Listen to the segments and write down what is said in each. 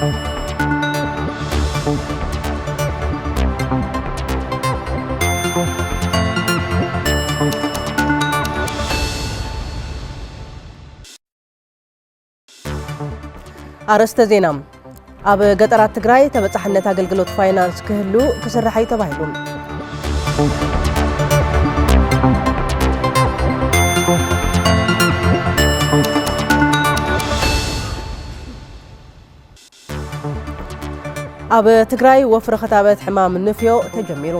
ኣርእስተ ዜና። ኣብ ገጠራት ትግራይ ተበጻሕነት ኣገልግሎት ፋይናንስ ክህሉ ክስራሕ እዩ ተባሂሉ። ኣብ ትግራይ ወፍሪ ክታበት ሕማም ንፍዮ ተጀሚሩ።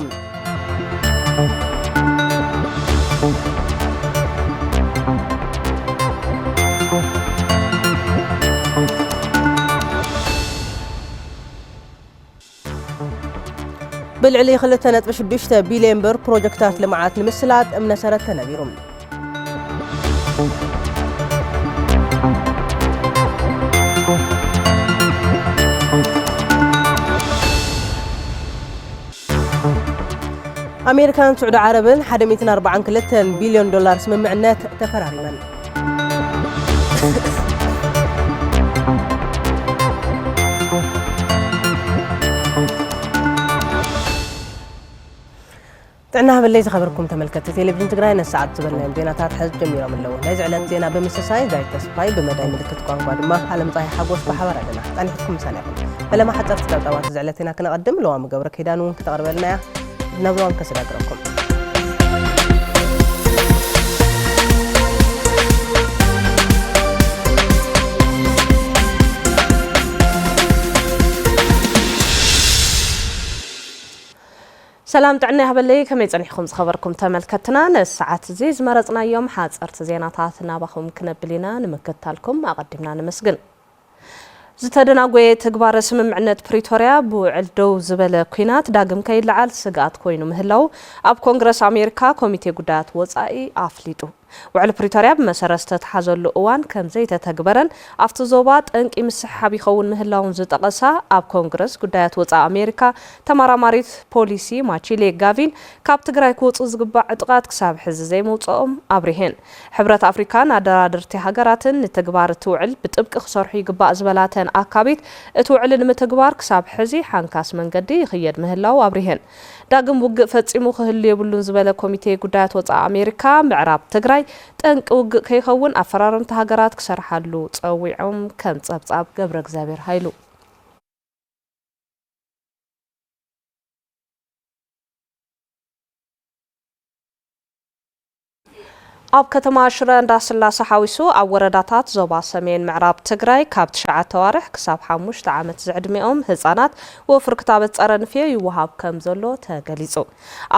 ብልዕሊ ክልተ ነጥቢ ሽዱሽተ ቢልዮን ብር ፕሮጀክታት ልምዓት ንምስላጥ እምነ ሰረት ተነቢሩ። ኣሜሪካን ስዑዲ ዓረብን ሓደ ሚእትን ኣርባዓን ክልተን ቢልዮን ዶላር ስምምዕነት ተፈራሪመን። ጥዕና ሃበለይ ዝኸበርኩም ተመልከትቲ ቴሌቪዥን ትግራይ፣ ነሰዓት ዝበልናዮም ዜናታት ሕዚ ጀሚሮም ኣለዉ። ናይዚ ዕለት ዜና ብምስሳይ ዳዊት ተስፋይ፣ ብመዳይ ምልክት ቋንቋ ድማ ኣለምፀሃይ ሓጎስ ብሓባር ኣለና። ፃኒሕትኩም ምሳና ይኹን። ፈለማ ሓፀርቲ ፀብፃባት እዚ ዕለት ኢና ክነቐድም፣ ለዋሚ ገብረ ኪዳን እውን ክተቕርበልና እያ። ናብ ለዋም ከሰጋግረኩም። ሰላም ጥዕና ይሃበለይ። ከመይ ጸኒሕኩም ዝኸበርኩም ተመልከትና? ነዚ ሰዓት እዚ ዝመረጽናዮም ሓጸርቲ ዜናታት ናባኹም ክነብል ኢና። ንምክትታልኩም ኣቐዲምና ነመስግን። ዝተደናጎየ ትግባረ ስምምዕነት ፕሪቶርያ ብውዕል ደው ዝበለ ኲናት ዳግም ከይለዓል ስግኣት ኮይኑ ምህላው ኣብ ኮንግረስ ኣሜሪካ ኮሚቴ ጉዳያት ወጻኢ ኣፍሊጡ። ውዕል ፕሪቶርያ ብመሰረት ዝተተሓዘሉ እዋን ከም ዘይተተግበረን ኣብቲ ዞባ ጠንቂ ምስሕሓብ ይኸውን ምህላውን ዝጠቐሳ ኣብ ኮንግረስ ጉዳያት ወጻኢ ኣሜሪካ ተመራማሪት ፖሊሲ ማቺሌ ጋቪን፣ ካብ ትግራይ ክወፁ ዝግባእ ዕጡቓት ክሳብ ሕዚ ዘይመውፅኦም ኣብሪሄን። ሕብረት ኣፍሪካን ኣደራደርቲ ሃገራትን ንትግባር እቲ ውዕል ብጥብቂ ክሰርሑ ይግባእ ዝበላተን ኣካቢት፣ እቲ ውዕል ንምትግባር ክሳብ ሕዚ ሓንካስ መንገዲ ይኽየድ ምህላው ኣብሪሄን። ዳግም ውግእ ፈጺሙ ክህሉ የብሉን ዝበለ ኮሚቴ ጉዳያት ወጻኢ ኣሜሪካ፣ ምዕራብ ትግራይ ጠንቂ ውግእ ከይኸውን ኣፈራረምቲ ሃገራት ክሰርሓሉ ጸዊዖም። ከም ጸብጻብ ገብረ እግዚኣብሔር ሃይሉ። ኣብ ከተማ ሽረ እንዳስላሰ ሓዊሱ ኣብ ወረዳታት ዞባ ሰሜን ምዕራብ ትግራይ ካብ ትሽዓተ ኣዋርሕ ክሳብ ሓሙሽተ ዓመት ዝዕድሚኦም ህጻናት ወፍሪ ክታበት ጸረ ንፍዮ ይወሃብ ከም ዘሎ ተገሊጹ።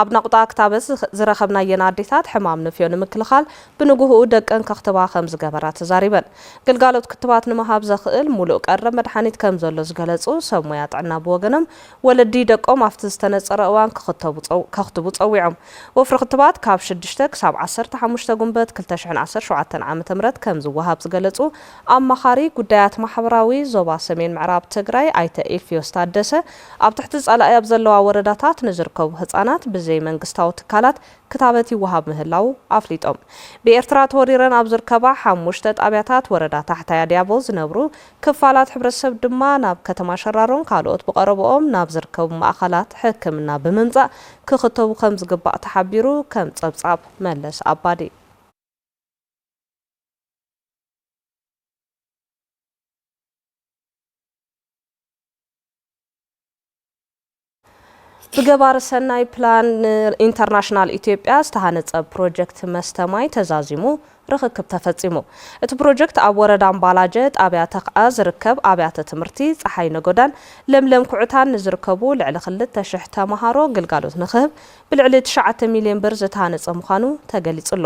ኣብ ናቑጣ ክታበት ዝረኸብናየን ኣዴታት ሕማም ንፍዮ ንምክልኻል ብንግህኡ ደቀን ከኽትባ ከም ዝገበራ ተዛሪበን። ግልጋሎት ክትባት ንምሃብ ዘኽእል ሙሉእ ቀረብ መድሓኒት ከም ዘሎ ዝገለጹ ሰብ ሞያ ጥዕና ብወገኖም፣ ወለዲ ደቆም ኣብቲ ዝተነጸረ እዋን ክኽተቡ ጸው-፣ ከኽትቡ ጸዊዖም። ወፍሪ ክትባት ካብ ሽዱሽተ ክሳብ ዓሰርተ ሓሙሽተ ጉንበት ክልተ ሽሕን ዓሰርተ ሸውዓተን ዓመተ ምህረት ከም ዝወሃብ ዝገለጹ ኣማኻሪ ጉዳያት ማሕበራዊ ዞባ ሰሜን ምዕራብ ትግራይ ኣይተ ኢልፊዮስ ታደሰ፣ ኣብ ትሕቲ ጸላኢ ኣብ ዘለዋ ወረዳታት ንዝርከቡ ህጻናት ብዘይ መንግስታዊ ትካላት ክታበት ይወሃብ ምህላው ኣፍሊጦም። ብኤርትራ ተወሪረን ኣብ ዝርከባ ሓሙሽተ ጣብያታት ወረዳ ታሕታይ ኣድያቦ ዝነብሩ ክፋላት ሕብረተሰብ ድማ ናብ ከተማ ሸራሮን ካልኦት ብቐረብኦም ናብ ዝርከቡ ማእኸላት ሕክምና ብምምጻእ ክኽተቡ ከም ዝግባእ ተሓቢሩ። ከም ጸብጻብ መለስ ኣባዲ። ብገባሪ ሰናይ ፕላን ኢንተርናሽናል ኢትዮጵያ ዝተሃነጸ ፕሮጀክት መስተ ማይ ተዛዚሙ ርኽክብ ተፈጺሙ። እቲ ፕሮጀክት ኣብ ወረዳ ኣምባላጀ ጣብያ ተኽኣ ዝርከብ ኣብያተ ትምህርቲ ጸሓይ ነጎዳን ለምለም ኩዕታን ንዝርከቡ ልዕሊ ክልተ ሽሕ ተመሃሮ ግልጋሎት ንክህብ ብልዕሊ ትሽዓተ ሚልዮን ብር ዝተሃነጸ ምዃኑ ተገሊጹ ኣሎ።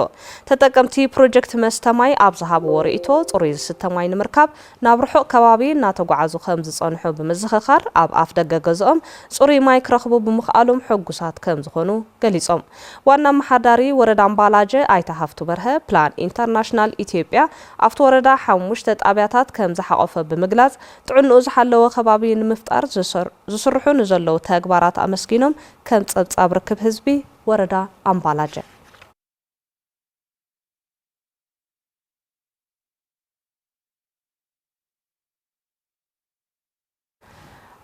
ተጠቀምቲ ፕሮጀክት መስተ ማይ ኣብ ዝሃብዎ ርእይቶ፣ ጽሩይ ዝስተ ማይ ንምርካብ ናብ ርሑቕ ከባቢ እናተጓዓዙ ከም ዝጸንሑ ብምዝኽኻር፣ ኣብ ኣፍ ደገ ገዝኦም ጽሩይ ማይ ክረኽቡ ብምኽኣሎም ሕጉሳት ከም ዝኾኑ ገሊጾም። ዋና ኣመሓዳሪ ወረዳ ኣምባላጀ ኣይተ ሃፍቱ በርሀ፣ ፕላን ኢንተርናሽናል ኢትዮጵያ ኣብቲ ወረዳ ሓሙሽተ ጣብያታት ከም ዝሓቖፈ ብምግላጽ፣ ጥዕንኡ ዝሓለወ ከባቢ ንምፍጣር ዝሰር-፣ ዝስርሑ ንዘለዉ ተግባራት ኣመስጊኖም። ከም ጸብጻብ ርክብ ህዝቢ ወረዳ ኣምባላጀ።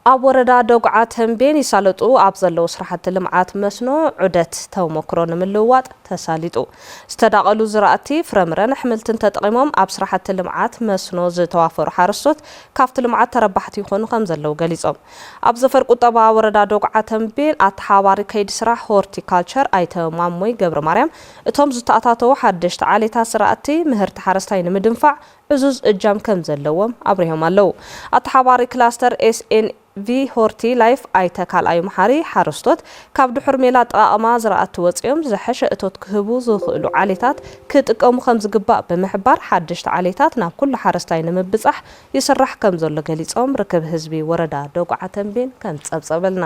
ኣብ ወረዳ ዶግዓ ተምቤን ይሳለጡ ኣብ ዘለዉ ስራሕቲ ልምዓት መስኖ ዑደት ተሞክሮ ንምልውዋጥ ተሳሊጡ። ዝተዳቐሉ ዝራእቲ፣ ፍረምረን ኣሕምልትን ተጠቒሞም ኣብ ስራሕቲ ልምዓት መስኖ ዝተዋፈሩ ሓረስቶት ካብቲ ልምዓት ተረባሕቲ ይኾኑ ከም ዘለዉ ገሊጾም። ኣብ ዘፈር ቁጠባ ወረዳ ዶግዓ ተምቤን ኣተሓባሪ ከይዲ ስራሕ ሆርቲካልቸር ኣይተ ማሞይ ገብረ ማርያም፣ እቶም ዝተኣታተዉ ሓደሽቲ ዓሌታት ዝራእቲ ምህርቲ ሓረስታይ ንምድንፋዕ ዕዙዝ እጃም ከም ዘለዎም ኣብሪሆም ኣለዉ። ኣተሓባሪ ክላስተር ኤስኤንቪ ሆርቲ ላይፍ ኣይተ ካልኣዩ መሓሪ፣ ሓረስቶት ካብ ድሑር ሜላ ኣጠቓቕማ ዝራእቲ ወፂኦም ዝሐሸ እቶት ክህቡ ዝኽእሉ ዓሌታት ክጥቀሙ ከም ዝግባእ ብምሕባር፣ ሓደሽቲ ዓሌታት ናብ ኩሉ ሓረስታይ ንምብፃሕ ይስራሕ ከም ዘሎ ገሊፆም። ርክብ ህዝቢ ወረዳ ዶግዓ ተምቤን ከም ጸብጸበልና።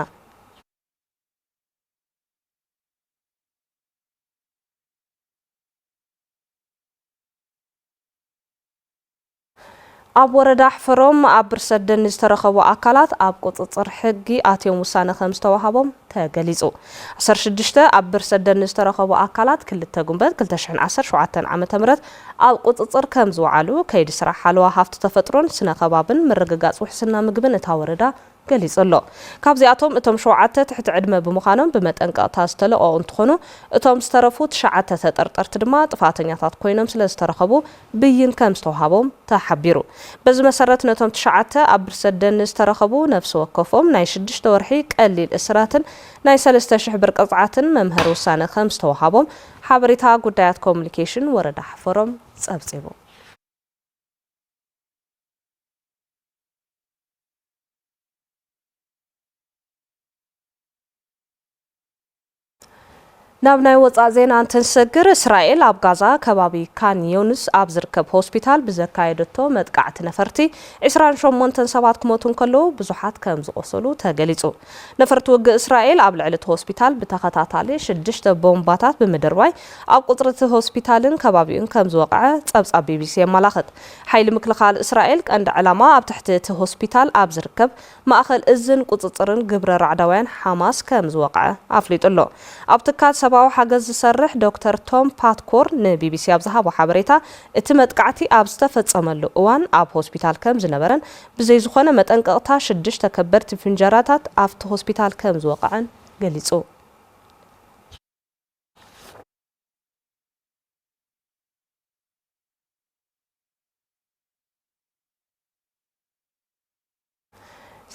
ኣብ ወረዳ ኣሕፈሮም ኣብ ብርሰት ደኒ ዝተረኸቡ ኣካላት ኣብ ቁጽጽር ሕጊ ኣትዮም ውሳነ ከም ዝተዋሃቦም ተገሊጹ። ዓሰርተ ሽዱሽተ ኣብ ብርሰት ደኒ ዝተረኸቡ ኣካላት ክልተ ጉንበት ክልተ ሽሕን ዓሰርተ ሸውዓተን ዓመተ ምህረት ኣብ ቁጽጽር ከም ዝወዓሉ ከይዲ ስራሕ ሓለዋ ሃፍቲ ተፈጥሮን ስነ ከባብን ምርግጋጽ ውሕስና ምግብን እታ ወረዳ ገሊጹ ኣሎ። ካብዚኣቶም እቶም ሸውዓተ ትሕቲ ዕድመ ብምዃኖም ብመጠንቀቕታ ዝተለቐቑ እንትኾኑ፣ እቶም ዝተረፉ ትሽዓተ ተጠርጠርቲ ድማ ጥፋተኛታት ኮይኖም ስለ ዝተረኸቡ ብይን ከም ዝተውሃቦም ተሓቢሩ። በዚ መሰረት ነቶም ትሽዓተ ኣብ ብርሰት ደኒ ዝተረኸቡ ነፍሲ ወከፎም ናይ ሽዱሽተ ወርሒ ቀሊል እስራትን ናይ ሰለስተ ሽሕ ብር ቅፅዓትን መምሀሪ ውሳነ ከም ዝተውሃቦም ሓበሬታ ጉዳያት ኮሙኒኬሽን ወረዳ ሓፈሮም ጸብጺቡ። ናብ ናይ ወጻእ ዜና እንትንሰግር፣ እስራኤል ኣብ ጋዛ ከባቢ ካን ዮኑስ ኣብ ዝርከብ ሆስፒታል ብዘካየደቶ መጥቃዕቲ ነፈርቲ ዒስራን ሸሞንተን ሰባት ክሞቱ እንከለዉ ብዙሓት ከም ዝቖሰሉ ተገሊጹ። ነፈርቲ ውግእ እስራኤል ኣብ ልዕሊ እቲ ሆስፒታል ብተኸታታሊ ሽዱሽተ ቦምባታት ብምድርባይ ኣብ ቁጽሪ እቲ ሆስፒታልን ከባቢኡን ከም ዝወቕዐ ጸብጻብ ቢቢሲ የመላኽት። ሓይሊ ምክልኻል እስራኤል ቀንዲ ዕላማ ኣብ ትሕቲ እቲ ሆስፒታል ኣብ ዝርከብ ማእኸል እዝን ቁጽጽርን ግብረ ራዕዳውያን ሓማስ ከም ዝወቕዐ ኣፍሊጡ ኣሎ። ኣብ ትካል ሰብኣዊ ሓገዝ ዝሰርሕ ዶክተር ቶም ፓትኮር ንቢቢሲ ኣብ ዝሃቦ ሓበሬታ፣ እቲ መጥቃዕቲ ኣብ ዝተፈጸመሉ እዋን ኣብ ሆስፒታል ከም ዝነበረን ብዘይ ዝኾነ መጠንቀቕታ ሽዱሽተ ከበድቲ ፍንጀራታት ኣብቲ ሆስፒታል ከም ዝወቕዐን ገሊጹ።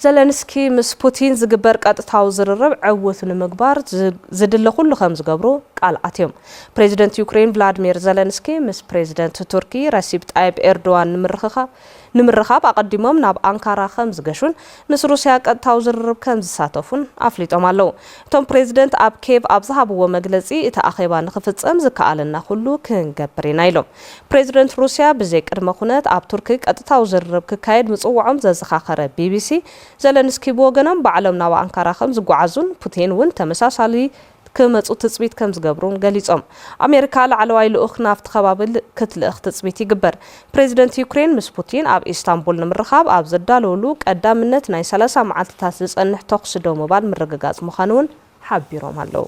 ዘለንስኪ ምስ ፑቲን ዝግበር ቀጥታዊ ዝርርብ ዕዉት ንምግባር ዝ-፣ ዝድለ ኩሉ ከም ዝገብሩ ቃል ኣትዮም። ፕሬዚደንት ዩክሬን ቭላድሚር ዘለንስኪ ምስ ፕሬዚደንት ቱርኪ ረሲብ ጣይብ ኤርዶዋን ንምርኽኻብ፣ ንምርኻብ ኣቐዲሞም ናብ ኣንካራ ከም ዝገሹን ምስ ሩስያ ቀጥታዊ ዝርርብ ከም ዝሳተፉን ኣፍሊጦም ኣለዉ። እቶም ፕሬዚደንት ኣብ ኬቭ ኣብ ዝሃብዎ መግለጺ፣ እቲ ኣኼባ ንኽፍጸም ዝከኣለና ኩሉ ክንገብር ኢና ኢሎም። ፕሬዚደንት ሩስያ ብዘይ ቅድመ ኩነት ኣብ ቱርኪ ቀጥታዊ ዝርርብ ክካየድ ምጽውዖም ዘዘኻኸረ ቢቢሲ፣ ዘለንስኪ ብወገኖም ባዕሎም ናብ ኣንካራ ከም ዝጓዓዙን ፑቲን እውን ተመሳሳሊ ክመጹ ትጽቢት ከም ዝገብሩን ገሊጾም። ኣሜሪካ ላዕለዋይ ልኡኽ ናብቲ ከባቢ ል-፣ ክትልእኽ ትጽቢት ይግበር። ፕሬዚደንት ዩክሬን ምስ ፑቲን ኣብ ኢስታንቡል ንምርኻብ ኣብ ዘዳለውሉ ቀዳምነት ናይ ሰላሳ መዓልትታት ዝጸንሕ ተኹሲ ደው ምባል ምርግጋጽ ምዃኑ እውን ሓቢሮም ኣለዉ።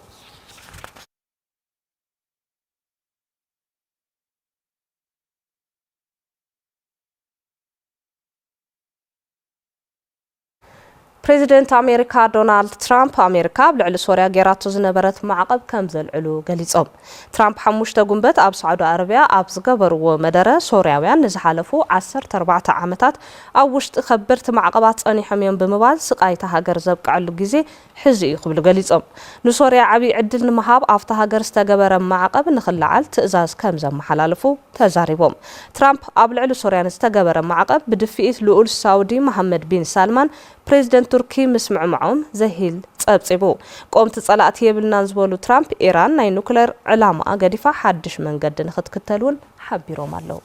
ፕሬዚደንት ኣሜሪካ ዶናልድ ትራምፕ፣ ኣሜሪካ ኣብ ልዕሊ ሶርያ ጌራቶ ዝነበረት ማዕቐብ ከም ዘልዕሉ ገሊጾም። ትራምፕ ሓሙሽተ ጉንበት ኣብ ሳዑዲ ኣረብያ ኣብ ዝገበርዎ መደረ፣ ሶርያውያን ንዝሓለፉ ዓሰርተ ኣርባዕተ ዓመታት ኣብ ውሽጢ ከበድቲ ማዕቐባት ጸኒሖም እዮም ብምባል፣ ስቓይ እታ ሃገር ዘብቅዐሉ ግዜ ሕዚ እዩ ክብሉ ገሊጾም። ንሶርያ ዓብዪ ዕድል ንምሃብ ኣብታ ሃገር ዝተገበረ ማዕቐብ ንኽለዓል ትእዛዝ ከም ዘመሓላለፉ ተዛሪቦም። ትራምፕ ኣብ ልዕሊ ሶርያ ንዝተገበረ ማዕቐብ ብድፍኢት ልኡል ሳውዲ መሓመድ ቢን ሳልማን ፕሬዚደንት ቱርኪ ምስምዕማዖም ዘሂል ጸብጺቡ። ቀወምቲ ጸላእቲ የብልናን ዝበሉ ትራምፕ፣ ኢራን ናይ ኑክለር ዕላማኣ ገዲፋ ሓድሽ መንገዲ ንኽትክተል እውን ሓቢሮም ኣለዉ።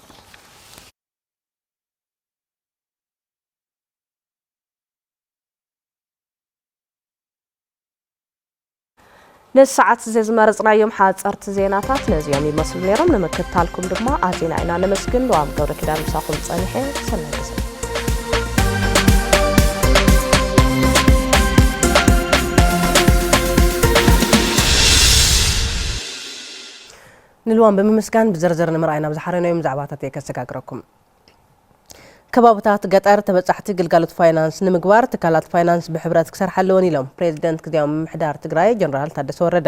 ነዚ ሰዓት እዚ ዝመረጽናዮም ሓጸርቲ ዜናታት ነዚኦም ይመስሉ ነይሮም። ንምክትታልኩም ድማ ኣዚና ኢና ነመስግን። ልዋም ገብረ ኪዳን ምሳኹም ጸኒሐ። ሰናይ ግዜ። ንልዋም ብምምስጋን፣ ብዝርዝር ንምርኣይ ናብ ዝሓረናዮም ዛዕባታት እየ ከሰጋግረኩም። ከባብታት ገጠር ተበጻሕቲ ግልጋሎት ፋይናንስ ንምግባር ትካላት ፋይናንስ ብሕብረት ክሰርሓ ኣለወን ኢሎም ፕሬዚደንት ግዝያዊ ምምሕዳር ትግራይ ጀነራል ታደሰ ወረደ።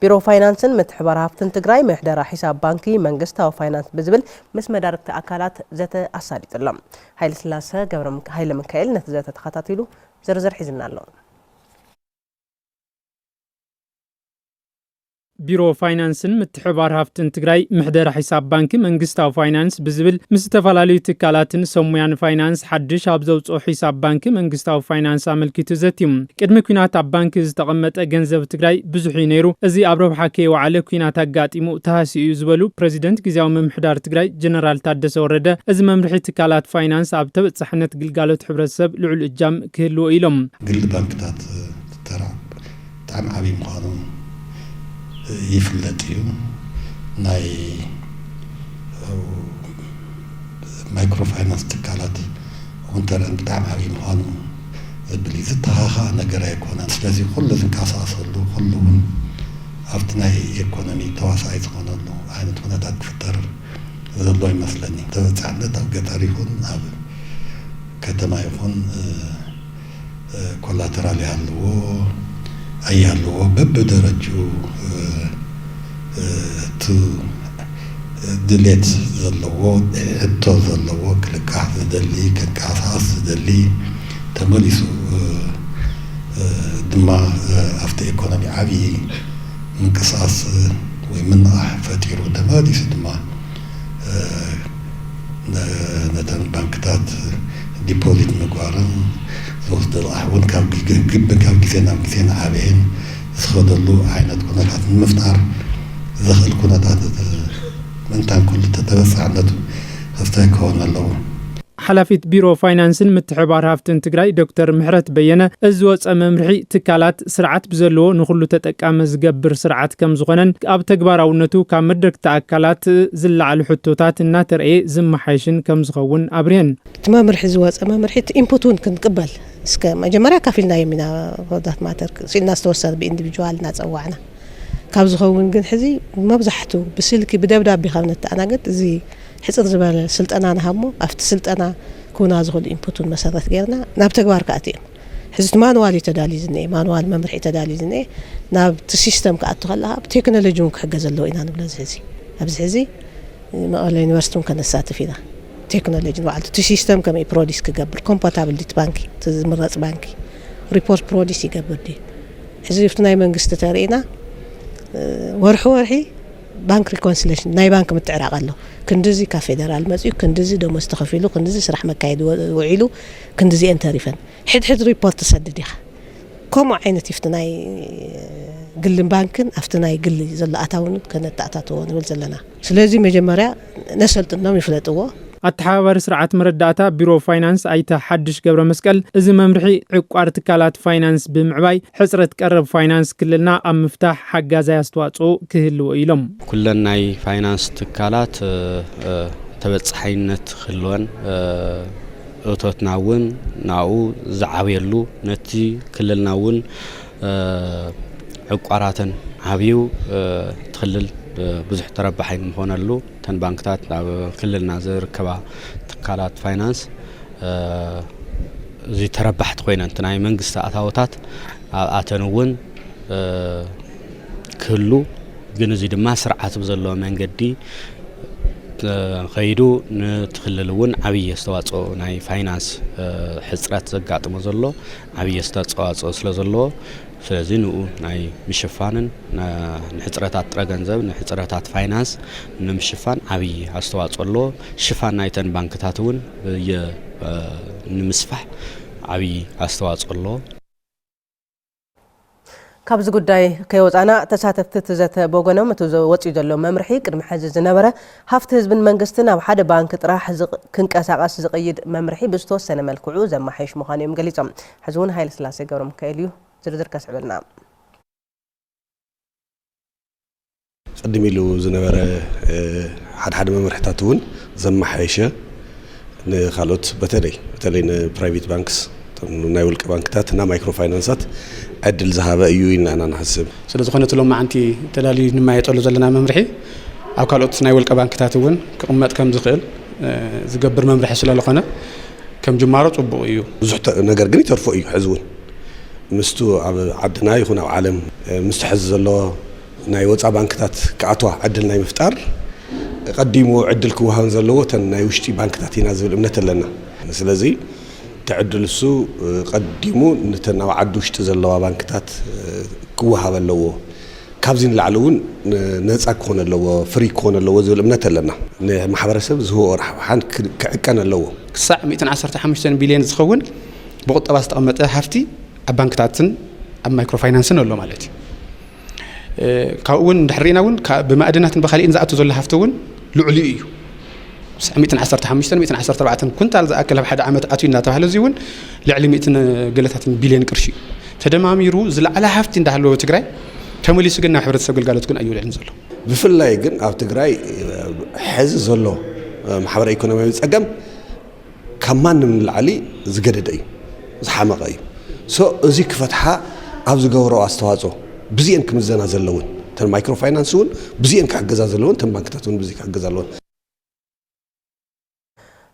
ቢሮ ፋይናንስን ምትሕባር ሃፍትን ትግራይ ምሕደራ ሒሳብ ባንኪ መንግስታዊ ፋይናንስ ብዝብል ምስ መዳርግቲ ኣካላት ዘተ ኣሳሊጡ ኣሎ። ሃይለስላሰ ገብረ ምክ-፣ ሃይለ ሚካኤል ነቲ ዘተ ተኸታቲሉ ዝርዝር ሒዝና ኣሎ። ቢሮ ፋይናንስን ምትሕባር ሃፍትን ትግራይ ምሕደራ ሒሳብ ባንኪ መንግስታዊ ፋይናንስ ብዝብል ምስ ዝተፈላለዩ ትካላትን ሰሙያን ፋይናንስ ሓድሽ ኣብ ዘውፅኦ ሒሳብ ባንኪ መንግስታዊ ፋይናንስ ኣመልኪቱ ዘትዩ። ቅድሚ ኲናት ኣብ ባንኪ ዝተቐመጠ ገንዘብ ትግራይ ብዙሕ እዩ ነይሩ። እዚ ኣብ ረብሓ ከይወዓለ ኲናት ኣጋጢሙ ተሃስዩ እዩ ዝበሉ ፕሬዚደንት ግዝያዊ ምምሕዳር ትግራይ ጀነራል ታደሰ ወረደ፣ እዚ መምርሒ ትካላት ፋይናንስ ኣብ ተበጻሕነት ግልጋሎት ሕብረተሰብ ልዑል እጃም ክህልዎ ኢሎም። ግል ባንክታት ተራ ብጣዕሚ ዓብዪ ምዃኑ ይፍለጥ እዩ። ናይ ማይክሮ ፋይናንስ ትካላት እውን ተረን ብጣዕሚ ዓብዪ ምዃኑ ዝብል እዩ። ዝተኻኸኣ ነገር ኣይኮነን። ስለዚ ኩሉ ዝንቀሳቐሰሉ፣ ኩሉ እውን ኣብቲ ናይ ኢኮኖሚ ተዋሳኣይ ዝኾነሉ ዓይነት ኩነታት ክፍጠር ዘሎ ይመስለኒ። ተበጻሕነት ኣብ ገጠር ይኹን ኣብ ከተማ ይኹን፣ እ፣ እ፣ ኮላተራል ይሃልዎ ኣይሃልዎ በብደረጅኡ፣ እ፣ እ፣ እቲ ድሌት ዘለዎ፣ ሕቶ ዘለዎ፣ ክልቃሕ ዝደሊ፣ ክንቀሳቐስ ዝደሊ፣ ተመሊሱ፣ እ፣ እ፣ ድማ፣ እ፣ ኣብቲ ኢኮኖሚ ዓብዪ ምንቅስቓስ፣ እ፣ ወይ ምንቓሕ ፈጢሩ፣ ተመሊሱ ድማ፣ እ፣ ነ-፣ ነተን ባንክታት ዲፖዚት ምግባርን ዝወስዶ ልቓሕ እውን ካብ ግ-፣ ግ-፣ ግብ-፣ ካብ ግዜ ናብ ግዜ እናዓበየን ዝኸደሉ ዓይነት ኩነታት ንምፍጣር ዘኽእል ኩነታት፣ እ፣ ምእንታን ኩሉ ተበጻሕነቱ ክፍታሕ ክኸውን ኣለዎ። ሓላፊት ቢሮ ፋይናንስን ምትሕባር ሃፍትን ትግራይ ዶክተር ምሕረት በየነ፣ እዚ ዝወፀ መምርሒ ትካላት ስርዓት ብዘለዎ ንኹሉ ተጠቃሚ ዝገብር ስርዓት ከም ዝኾነን ኣብ ተግባራውነቱ ካብ መድረግቲ ኣካላት ዝለዓሉ ሕቶታት እናተረእየ ዝመሓየሽን ከም ዝኸውን ኣብሪሀን። እቲ መምርሒ ዝወፀ መምርሒ እቲ ኢንፑት እውን ክንቅበል እስከ መጀመርያ ካፊልናዮም ኢና። ፎር ዳት ማተር ስኢልና ዝተወሰነ ብኢንዲቪጁዋል እናፀዋዕና ካብ ዝኸውን ግን ሕዚ መብዛሕቱ ብስልኪ ብደብዳቤ ካብ ነተኣናገድ እዚ ሕፅር ዝበለ ስልጠና ንሃብሞ ኣብቲ ስልጠና ክውና ዝኽእሉ ኢንፑትን መሰረት ጌርና ናብ ተግባር ክኣትዮም። ሕዚ እቲ ማንዋል እዩ ተዳልዩ ዝኒኤ፣ ማንዋል መምርሒ ተዳልዩ ዝኒኤ። ናብቲ ሲስተም ክኣቱ ከለኻ ብቴክኖሎጂ እውን ክሕገዝ ኣለዎ ኢና ንብሎ። እዚ ሕዚ ኣብዚ ሕዚ መቐለ ዩኒቨርሲቲ እውን ከነሳትፍ ኢና። ቴክኖሎጂ ንባዕልቱ እቲ ሲስተም ከመይ ፕሮዲስ ክገብር፣ ኮምፓታብል ድዩ እቲ ባንኪ፣ እቲ ዝምረፅ ባንኪ ሪፖርት ፕሮዲስ ይገብር ድዩ? ሕዚ ኣብቲ ናይ መንግስቲ ተሪእና፣ እ፣ ወርሒ ወርሒ ባንክ ሪኮንሲሌሽን ናይ ባንክ ምትዕራቕ ኣሎ። ክንድዚ ካብ ፌደራል መፅዩ፣ ክንድዚ ደሞዝ ተኸፊሉ፣ ክንድዚ ስራሕ መካየዲ ወ-፣ ውዒሉ፣ ክንድዚኤን ተሪፈን። ሕድሕድ ሪፖርት ትሰድድ ኢኻ። ከምኡ ዓይነት እዩ ኣብቲ ናይ ግልን ባንክን ኣብቲ ናይ ግሊ ዘሎ ኣታውን ከነተኣታተዎ ንብል ዘለና። ስለዚ መጀመርያ ነሰልጥኖም፣ ይፍለጥዎ። ኣተሓባባሪ ስርዓት መረዳእታ ቢሮ ፋይናንስ ኣይተ ሓድሽ ገብረ መስቀል፣ እዚ መምርሒ ዕቋር ትካላት ፋይናንስ ብምዕባይ ሕፅረት ቀረብ ፋይናንስ ክልልና ኣብ ምፍታሕ ሓጋዛይ ኣስተዋፅኦ ክህልዎ ኢሎም። ኩለን ናይ ፋይናንስ ትካላት፣ እ፣ እ፣ ተበፃሓይነት ክህልወን፣ እ፣ እቶትና እውን ናብኡ ዝዓብየሉ፣ ነቲ ክልልና እውን፣ እ፣ ዕቋራተን ዓብዩ፣ እ፣ እቲ ክልል፣ እ፣ ብዙሕ ተረባሓይ ምኾነሉ፣ እተን ባንክታት ኣብ ክልልና ዝርከባ ትካላት ፋይናንስ፣ እ፣ እዚ ተረባሕቲ ኮይነን፣ እቲ ናይ መንግስቲ ኣታውታት ኣብኣተን እውን፣ እ፣ ክህሉ፣ ግን እዚ ድማ ስርዓት ብዘለዎ መንገዲ፣ እ፣ ከይዱ፣ ነቲ ክልል እውን ዓብዪ ኣስተዋፅኦ፣ ናይ ፋይናንስ፣ እ፣ ሕፅረት ዘጋጥሞ ዘሎ ዓብዪ ኣስተዋፅኦ ስለ ዘለዎ፣ ስለዚ ንኡ ናይ ምሽፋንን፣ ና-፣ ንሕፅረታት ጥረ ገንዘብ፣ ንሕፅረታት ፋይናንስ ንምሽፋን ዓብዪ ኣስተዋፅኦ ኣለዎ። ሽፋን ናይተን ባንክታት እውን ብየ-፣ እ፣ ንምስፋሕ ዓብዪ ኣስተዋፅኦ ኣለዎ። ካብዚ ጉዳይ ከይወፃና፣ ተሳተፍቲ እቲ ዘተ ብወገኖም፣ እቲ ዘ-፣ ወፂኡ ዘሎ መምርሒ ቅድሚ ሕዚ ዝነበረ ሃፍቲ ህዝብን መንግስትን ኣብ ሓደ ባንክ ጥራሕ ዝቕ-፣ ክንቀሳቐስ ዝቕይድ መምርሒ ብዝተወሰነ መልክዑ ዘመሓየሽ ምዃኑ እዮም ገሊፆም። ሕዚ እውን ሃይለስላሴ ገብረሚካኤል እዩ ዝርዝር ከስዕበልና። ቅድም ኢሉ ዝነበረ፣ እ፣ ሓድሓደ መምርሕታት እውን ዘመሓየሸ፣ ንኻልኦት በተለይ፣ በተለይ ንፕራይቬት ባንክስ፣ እቶም ናይ ውልቀ ባንክታት እና ማይክሮ ፋይናንሳት ዕድል ዝሃበ እዩ ኢልና ኢና ንሓስብ። ስለ ዝኾነ እቲ ሎማዓንቲ ተዳልዩ ንመያየጠሉ ዘለና መምርሒ ኣብ ካልኦት ናይ ውልቀ ባንክታት እውን ክቕመጥ ከም ዝኽእል፣ ዝገብር መምርሒ ስለዝኾነ ከም ጅማሮ ጽቡቕ እዩ። ብዙሕ ነገር ግን ይተርፎ እዩ። ሕዚ እውን ምስቱ ኣብ ዓድና ይኹን ኣብ ዓለም ምስቲ ሕዚ ዘሎ ናይ ወፃ ባንክታት ክኣትዋ ዕድል ናይ ምፍጣር ቀዲሙ ዕድል ክወሃበን ዘለዎ እተን ናይ ውሽጢ ባንክታት ኢና ዝብል እምነት ኣለና። ስለዚ እቲ ዕድል እሱ ቀዲሙ ነተን ኣብ ዓዲ ውሽጢ ዘለዋ ባንክታት ክወሃብ ኣለዎ። ካብዚ ንላዕሊ እውን ነፃ ክኾን ኣለዎ፣ ፍሪ ክኾን ኣለዎ ዝብል እምነት ኣለና። ንማሕበረሰብ ዝህቦ ረብሓን ክዕቀን ኣለዎ። ክሳዕ ሚእትን ዓሰርተ ሓሙሽተን ቢልዮን ዝኸውን ብቁጠባ ዝተቐመጠ ሃፍቲ ኣብ ባንክታትን ኣብ ማይክሮ ፋይናንስን ኣሎ ማለት እዩ። ካብኡ እውን እንድሕር ርኢና እውን ብማእድናትን ብካሊእን ዝኣቱ ዘሎ ሃፍቲ እውን ልዕሊኡ እዩ። ሚእትን ዓሰርተ ሓሙሽተን ሚእትን ዓሰርተ ኣርባዕተን ኩንታል ዝኣክል ኣብ ሓደ ዓመት ኣትዩ እናተባህለ፣ እዚ እውን ልዕሊ ሚእትን ገለታትን ቢልዮን ቅርሺ እዩ። ተደማሚሩ ዝለዓለ ሃፍቲ እንዳሃለወ ትግራይ ተመሊሱ ግን ናብ ሕብረተሰብ ግልጋሎት ግን ኣይውዕልን ዘሎ። ብፍላይ ግን ኣብ ትግራይ ሕዚ ዘሎ ማሕበራዊ ኢኮኖሚያዊ ፀገም ካብ ማንም ንላዕሊ ዝገደደ እዩ፣ ዝሓመቐ እዩ። ሶ እዚ ክፈትሓ ኣብ ዝገብሮ ኣስተዋፅኦ ብዚአን ክምዘና ዘለውን እተን ማይክሮ ፋይናንስ እውን ብዚአን ክሕገዛ ዘለውን እተን ባንክታት እውን ብዚ ክሕገዛ ኣለወን።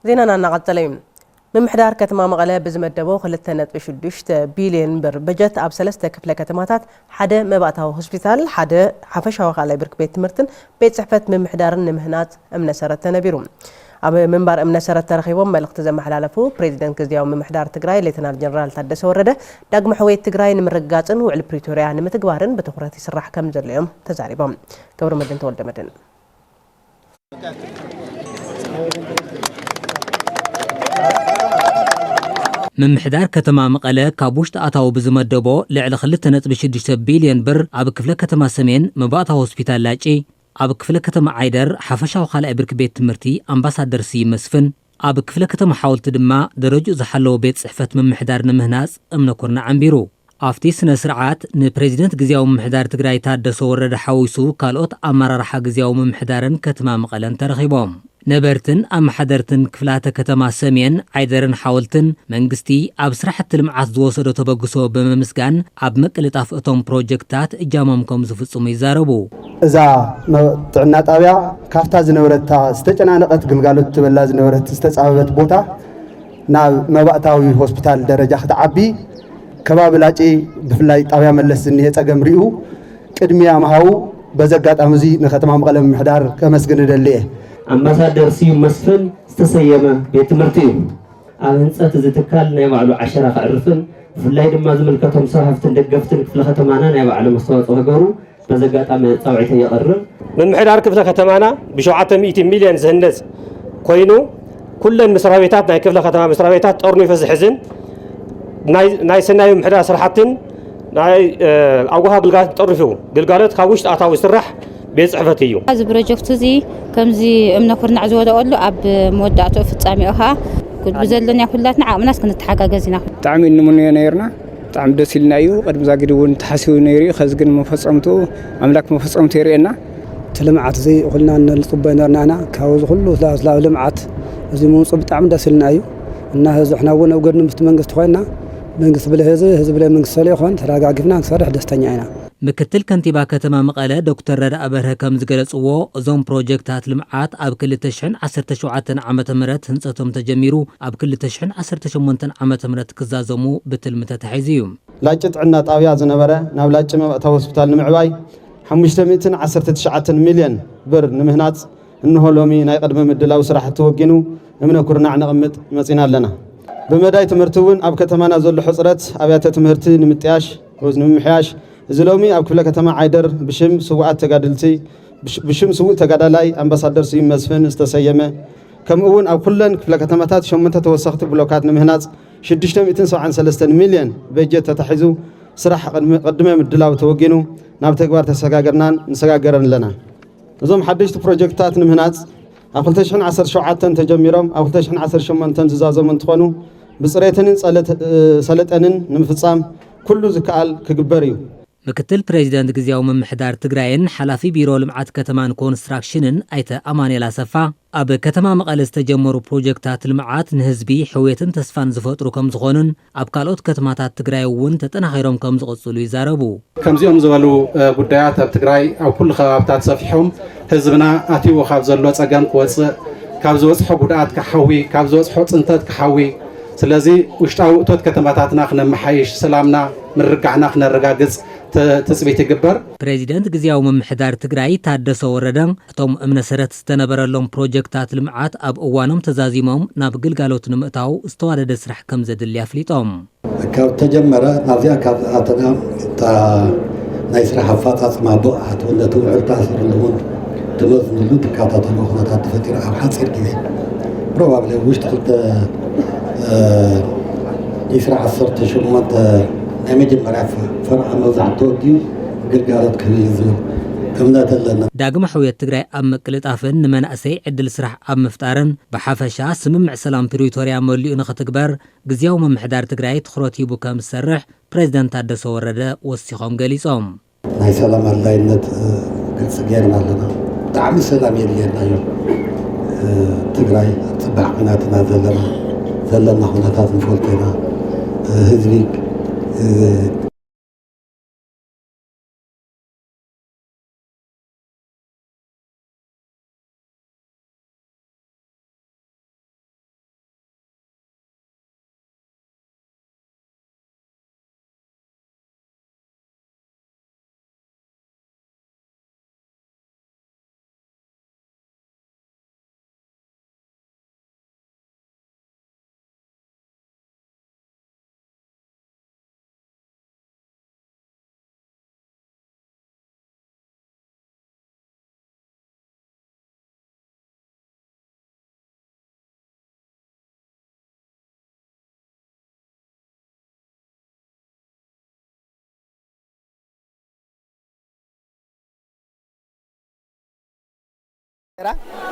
ዜናና እናቐጸለ እዩ። ምምሕዳር ከተማ መቐለ ብዝመደቦ ክልተ ነጥቢ ሽዱሽተ ቢልዮን ብር በጀት ኣብ ሰለስተ ክፍለ ከተማታት ሓደ መባእታዊ ሆስፒታል፣ ሓደ ሓፈሻዊ ካልኣይ ብርኪ ቤት ትምህርትን ቤት ጽሕፈት ምምሕዳርን ንምህናጽ እምነ ሰረት ተነቢሩ። ኣብ ምንባር እምነ ሰረት ተረኺቦም መልእኽቲ ዘመሓላለፉ ፕሬዚደንት ግዝያዊ ምምሕዳር ትግራይ ሌተናል ጀነራል ታደሰ ወረደ፣ ዳግመ ሕውየት ትግራይ ንምርግጋጽን ውዕሊ ፕሪቶርያ ንምትግባርን ብትኹረት ይስራሕ ከም ዘሎ እዮም ተዛሪቦም። ገብረመድህን ተወልደመድህን። ምምሕዳር ከተማ መቐለ ካብ ውሽጢ ኣታዊ ብዝመደቦ ልዕሊ ክልተ ነጥቢ ሽዱሽተ ቢልዮን ብር ኣብ ክፍለ ከተማ ሰሜን መባእታዊ ሆስፒታል ላጪ፣ ኣብ ክፍለ ከተማ ዓይደር ሓፈሻዊ ካልኣይ ብርኪ ቤት ትምህርቲ ኣምባሳደር ስዩም መስፍን፣ ኣብ ክፍለ ከተማ ሓወልቲ ድማ ደረጅኡ ዝሓለወ ቤት ጽሕፈት ምምሕዳር ንምህናጽ እምነ ኩርናዕ ኣንቢሩ። ኣብቲ ስነ ስርዓት ንፕሬዚደንት ግዝያዊ ምምሕዳር ትግራይ ታደሰ ወረደ ሓዊሱ ካልኦት ኣመራርሓ ግዝያዊ ምምሕዳርን ከተማ መቐለን ተረኺቦም። ነበርትን ኣመሓደርትን ክፍላተ ከተማ ሰሜን፣ ዓይደርን ሓወልትን መንግስቲ ኣብ ስራሕቲ ልምዓት ዝወሰዶ ተበግሶ ብምምስጋን ኣብ ምቅልጣፍ እቶም ፕሮጀክትታት እጃሞም ከም ዝፍፅሙ ይዛረቡ። እዛ ጥዕና ጣብያ ካብታ ዝነበረታ ዝተጨናነቐት ግልጋሎት ትበላ ዝነበረት ዝተፃበበት ቦታ ናብ መባእታዊ ሆስፒታል ደረጃ ክትዓቢ ከባቢ ላጪ ብፍላይ ጣብያ መለስ ዝኒሀ ፀገም ሪኡ ቅድሚያ ምሃቡ በዚ ኣጋጣሚ እዚ ንከተማ መቐለ ምምሕዳር ከመስግን እደሊ እየ። ኣምባሳደር ስዩም መስፍን ዝተሰየመ ቤት ትምህርቲ እዩ። ኣብ ህንፀት እዚ ትካል ናይ ባዕሉ ዓሸራ ከዕርፍን ብፍላይ ድማ ዝምልከቶም ሰብ ሃፍትን ደገፍትን ክፍለ ከተማና ናይ ባዕሎም ኣስተዋፅኦ ክገብሩ በዚ ኣጋጣሚ ፃውዒተይ የቕርብ። ምምሕዳር ክፍለ ከተማና ብ ሸውዓተ ሚእቲ ሚልዮን ዝህነፅ ኮይኑ ኩለን መስራቤታት ናይ ክፍለ ከተማ መስራቤታት ጠርኒፉ ዝሕዝን ናይ ሰናይ ምምሕዳር ስራሕትን ናይ ኣውሃ ግልጋሎት ጠርኒፉ ግልጋሎት ካብ ውሽጢ ኣታዊ ዝስራሕ ቤት ፅሕፈት እዩ። እዚ ፕሮጀክት እዚ ከምዚ እምነ ኩርናዕ ዝወደቐሉ ኣብ መወዳእትኡ ፍፃሜኡ ኸዓ ብዘለና ኩላትና ዓቕምናስ ክንተሓጋገዝ ኢና። ብጣዕሚ እንምንዮ ነይርና። ብጣዕሚ ደስ ኢልና እዩ። ቅድሚ ዛጊድ እውን ተሓሲቡ ነይሩ እዩ። ከዚ ግን መፈፀምትኡ ኣምላክ መፈፀምቱ የርእየና። እቲ ልምዓት እዚ ኩልና ንፅበዮ ነርና ኢና። ካብዚ ኩሉ ስላብ ልምዓት እዚ ምምፅኡ ብጣዕሚ ደስ ኢልና እዩ እና ህዝቢ ሕና እውን ኣብ ጎድኒ ምስቲ መንግስቲ ኮይንና መንግስቲ ብለ ህዝቢ ህዝቢ ብለ መንግስቲ ሰለ ይኾን ተረጋጊፍና ንሰርሕ ደስተኛ ኢና። ምክትል ከንቲባ ከተማ መቐለ ዶክተር ረዳኢ በርሀ ከም ዝገለፅዎ እዞም ፕሮጀክታት ልምዓት ኣብ ክልተ ሽሕን ዓሰርተ ሸውዓተን ዓመተ ምህረት ህንፀቶም ተጀሚሩ ኣብ ክልተ ሽሕን ዓሰርተ ሸሞንተን ዓመተ ምህረት ክዛዘሙ ብትልሚ ተታሒዙ እዩ። ላጭ ጥዕና ጣብያ ዝነበረ ናብ ላጭ መባእታዊ ሆስፒታል ንምዕባይ ሓሙሽተ ሚእትን ዓሰርተ ትሽዓተን ሚልዮን ብር ንምህናፅ እንሆ ሎሚ ናይ ቅድመ ምድላው ስራሕ ተወጊኑ እምነ ኩርናዕ ነቕምጥ መፂና ኣለና። ብመዳይ ትምህርቲ እውን ኣብ ከተማና ዘሎ ሕፅረት ኣብያተ ትምህርቲ ንምጥያሽ ወይ ንምምሕያሽ እዚ ሎሚ ኣብ ክፍለ ከተማ ዓይደር ብሽም ስውኣት ተጋደልቲ ብሽም ስዉእ ተጋዳላይ ኣምባሳደር ስዩም መስፍን ዝተሰየመ ከምኡ እውን ኣብ ኩለን ክፍለ ከተማታት ሸሞንተ ተወሰኽቲ ብሎካት ንምህናፅ ሽዱሽተ ሚእትን ሰብዓን ሰለስተን ሚልዮን በጀት ተታሒዙ ስራሕ ቅድመ ምድላው ተወጊኑ ናብ ተግባር ተሰጋገርናን ንሰጋገረን ኣለና። እዞም ሓደሽቲ ፕሮጀክትታት ንምህናፅ ኣብ ክልተ ሽሕን ዓሰርተ ሸውዓተን ተጀሚሮም ኣብ ክልተ ሽሕን ዓሰርተ ሸሞንተን ዝዛዘሙ እንትኾኑ ብፅሬትንን ሰለጠንን ንምፍፃም ኩሉ ዝከኣል ክግበር እዩ። ምክትል ፕሬዚደንት ግዝያዊ ምምሕዳር ትግራይን ሓላፊ ቢሮ ልምዓት ከተማን ኮንስትራክሽንን ኣይተ ኣማኑኤል ኣሰፋ ኣብ ከተማ መቐለ ዝተጀመሩ ፕሮጀክታት ልምዓት ንህዝቢ ሕውየትን ተስፋን ዝፈጥሩ ከምዝኾኑን ኣብ ካልኦት ከተማታት ትግራይ እውን ተጠናኺሮም ከምዝቕፅሉ ይዛረቡ። ከምዚኦም ዝበሉ ጉዳያት ኣብ ትግራይ ኣብ ኩሉ ከባብታት ሰፊሖም ህዝብና ኣትይዎ ካብ ዘሎ ፀገም ክወፅእ ካብ ዝበፅሖ ጉድኣት ክሓዊ፣ ካብ ዝበፅሖ ፅንተት ክሓዊ። ስለዚ ውሽጣዊ እቶት ከተማታትና ክነመሓይሽ፣ ሰላምና ምርግጋዕና ክነረጋግፅ ተ-፣ ትፅቢት ይግበር። ፕሬዚደንት ግዝያዊ ምምሕዳር ትግራይ ታደሰ ወረደ፣ እቶም እምነ ሰረት ዝተነበረሎም ፕሮጀክታት ልምዓት ኣብ እዋኖም ተዛዚሞም ናብ ግልጋሎት ንምእታው ዝተዋደደ ስራሕ ከም ዘድሊ ኣፍሊጦም። ካብ ተጀመረ ናብዚኣ ካብ ኣተና እታ ናይ ስራሕ ኣፈፃፅማ ብቕዓት እውን ነቲ ውዕል ተኣሲሩሉ እውን ትመዝንሉ ትከታተሉ ኩነታት ተፈጢሩ ኣብ ሓፂር ግዜ ፕሮባብሊ ውሽጢ ክልተ ዒስራ ዓሰርተ ሸሞንተ ናይ መጀመርያ ፈርዓ መብዛሕትኡ ተወዲኡ ግልጋሎት ክህብ እዩ ዝብል እምነት ኣለና። ዳግመ ሕውየት ትግራይ ኣብ ምቅልጣፍን ንመናእሰይ ዕድል ስራሕ ኣብ ምፍጣርን ብሓፈሻ ስምምዕ ሰላም ፕሪቶርያ መሊኡ ንኽትግበር ግዝያዊ ምምሕዳር ትግራይ ትኹረት ሂቡ ከም ዝሰርሕ ፕሬዚደንት ታደሰ ወረደ ወሲኾም ገሊጾም። ናይ ሰላም ኣድላይነት፣ እ፣ ግልፂ ጌርና ኣለና። ብጣዕሚ ሰላም የድልየና እዩ። እ፣ ትግራይ ኣብ ፅባሕ ኩናትና ዘለና፣ ዘለና ኩነታት ንፈልጦ ኢና። እ፣ ህዝቢ፣ እ፣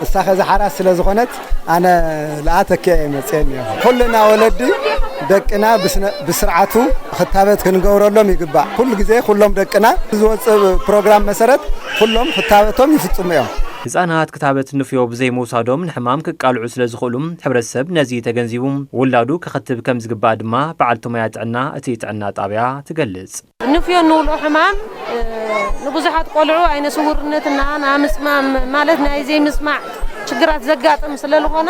እሳ ኸዚ ሓራስ ስለ ዝኾነት ኣነ ለኣተኪያ እየ መፅኤ እኒኦ። ኩልና ወለዲ ደቅና ብስነ-፣ ብስርዓቱ ክታበት ክንገብረሎም ይግባእ። ኩሉ ግዜ ኩሎም ደቅና ዝወፅእ ፕሮግራም መሰረት ኩሎም ክታበቶም ይፍፅሙ እዮም። ህፃናት ክታበት ንፍዮ ብዘይምውሳዶም ንሕማም ክቃልዑ ስለ ዝኽእሉ፣ ሕብረተሰብ ነዚ ተገንዚቡ ውላዱ ከኸትብ ከም ዝግባእ ድማ በዓልቲ ሞያ ጥዕና እቲ ጥዕና ጣብያ ትገልጽ። ንፍዮ እንብሎ ሕማም፣ እ፣ ንብዙሓት ቆልዑ ዓይነ ስውርነትና፣ ናይ ምስማም ማለት ናይ ዘይምስማዕ ሽግራት ዘጋጥም ስለ ዝኾነ፣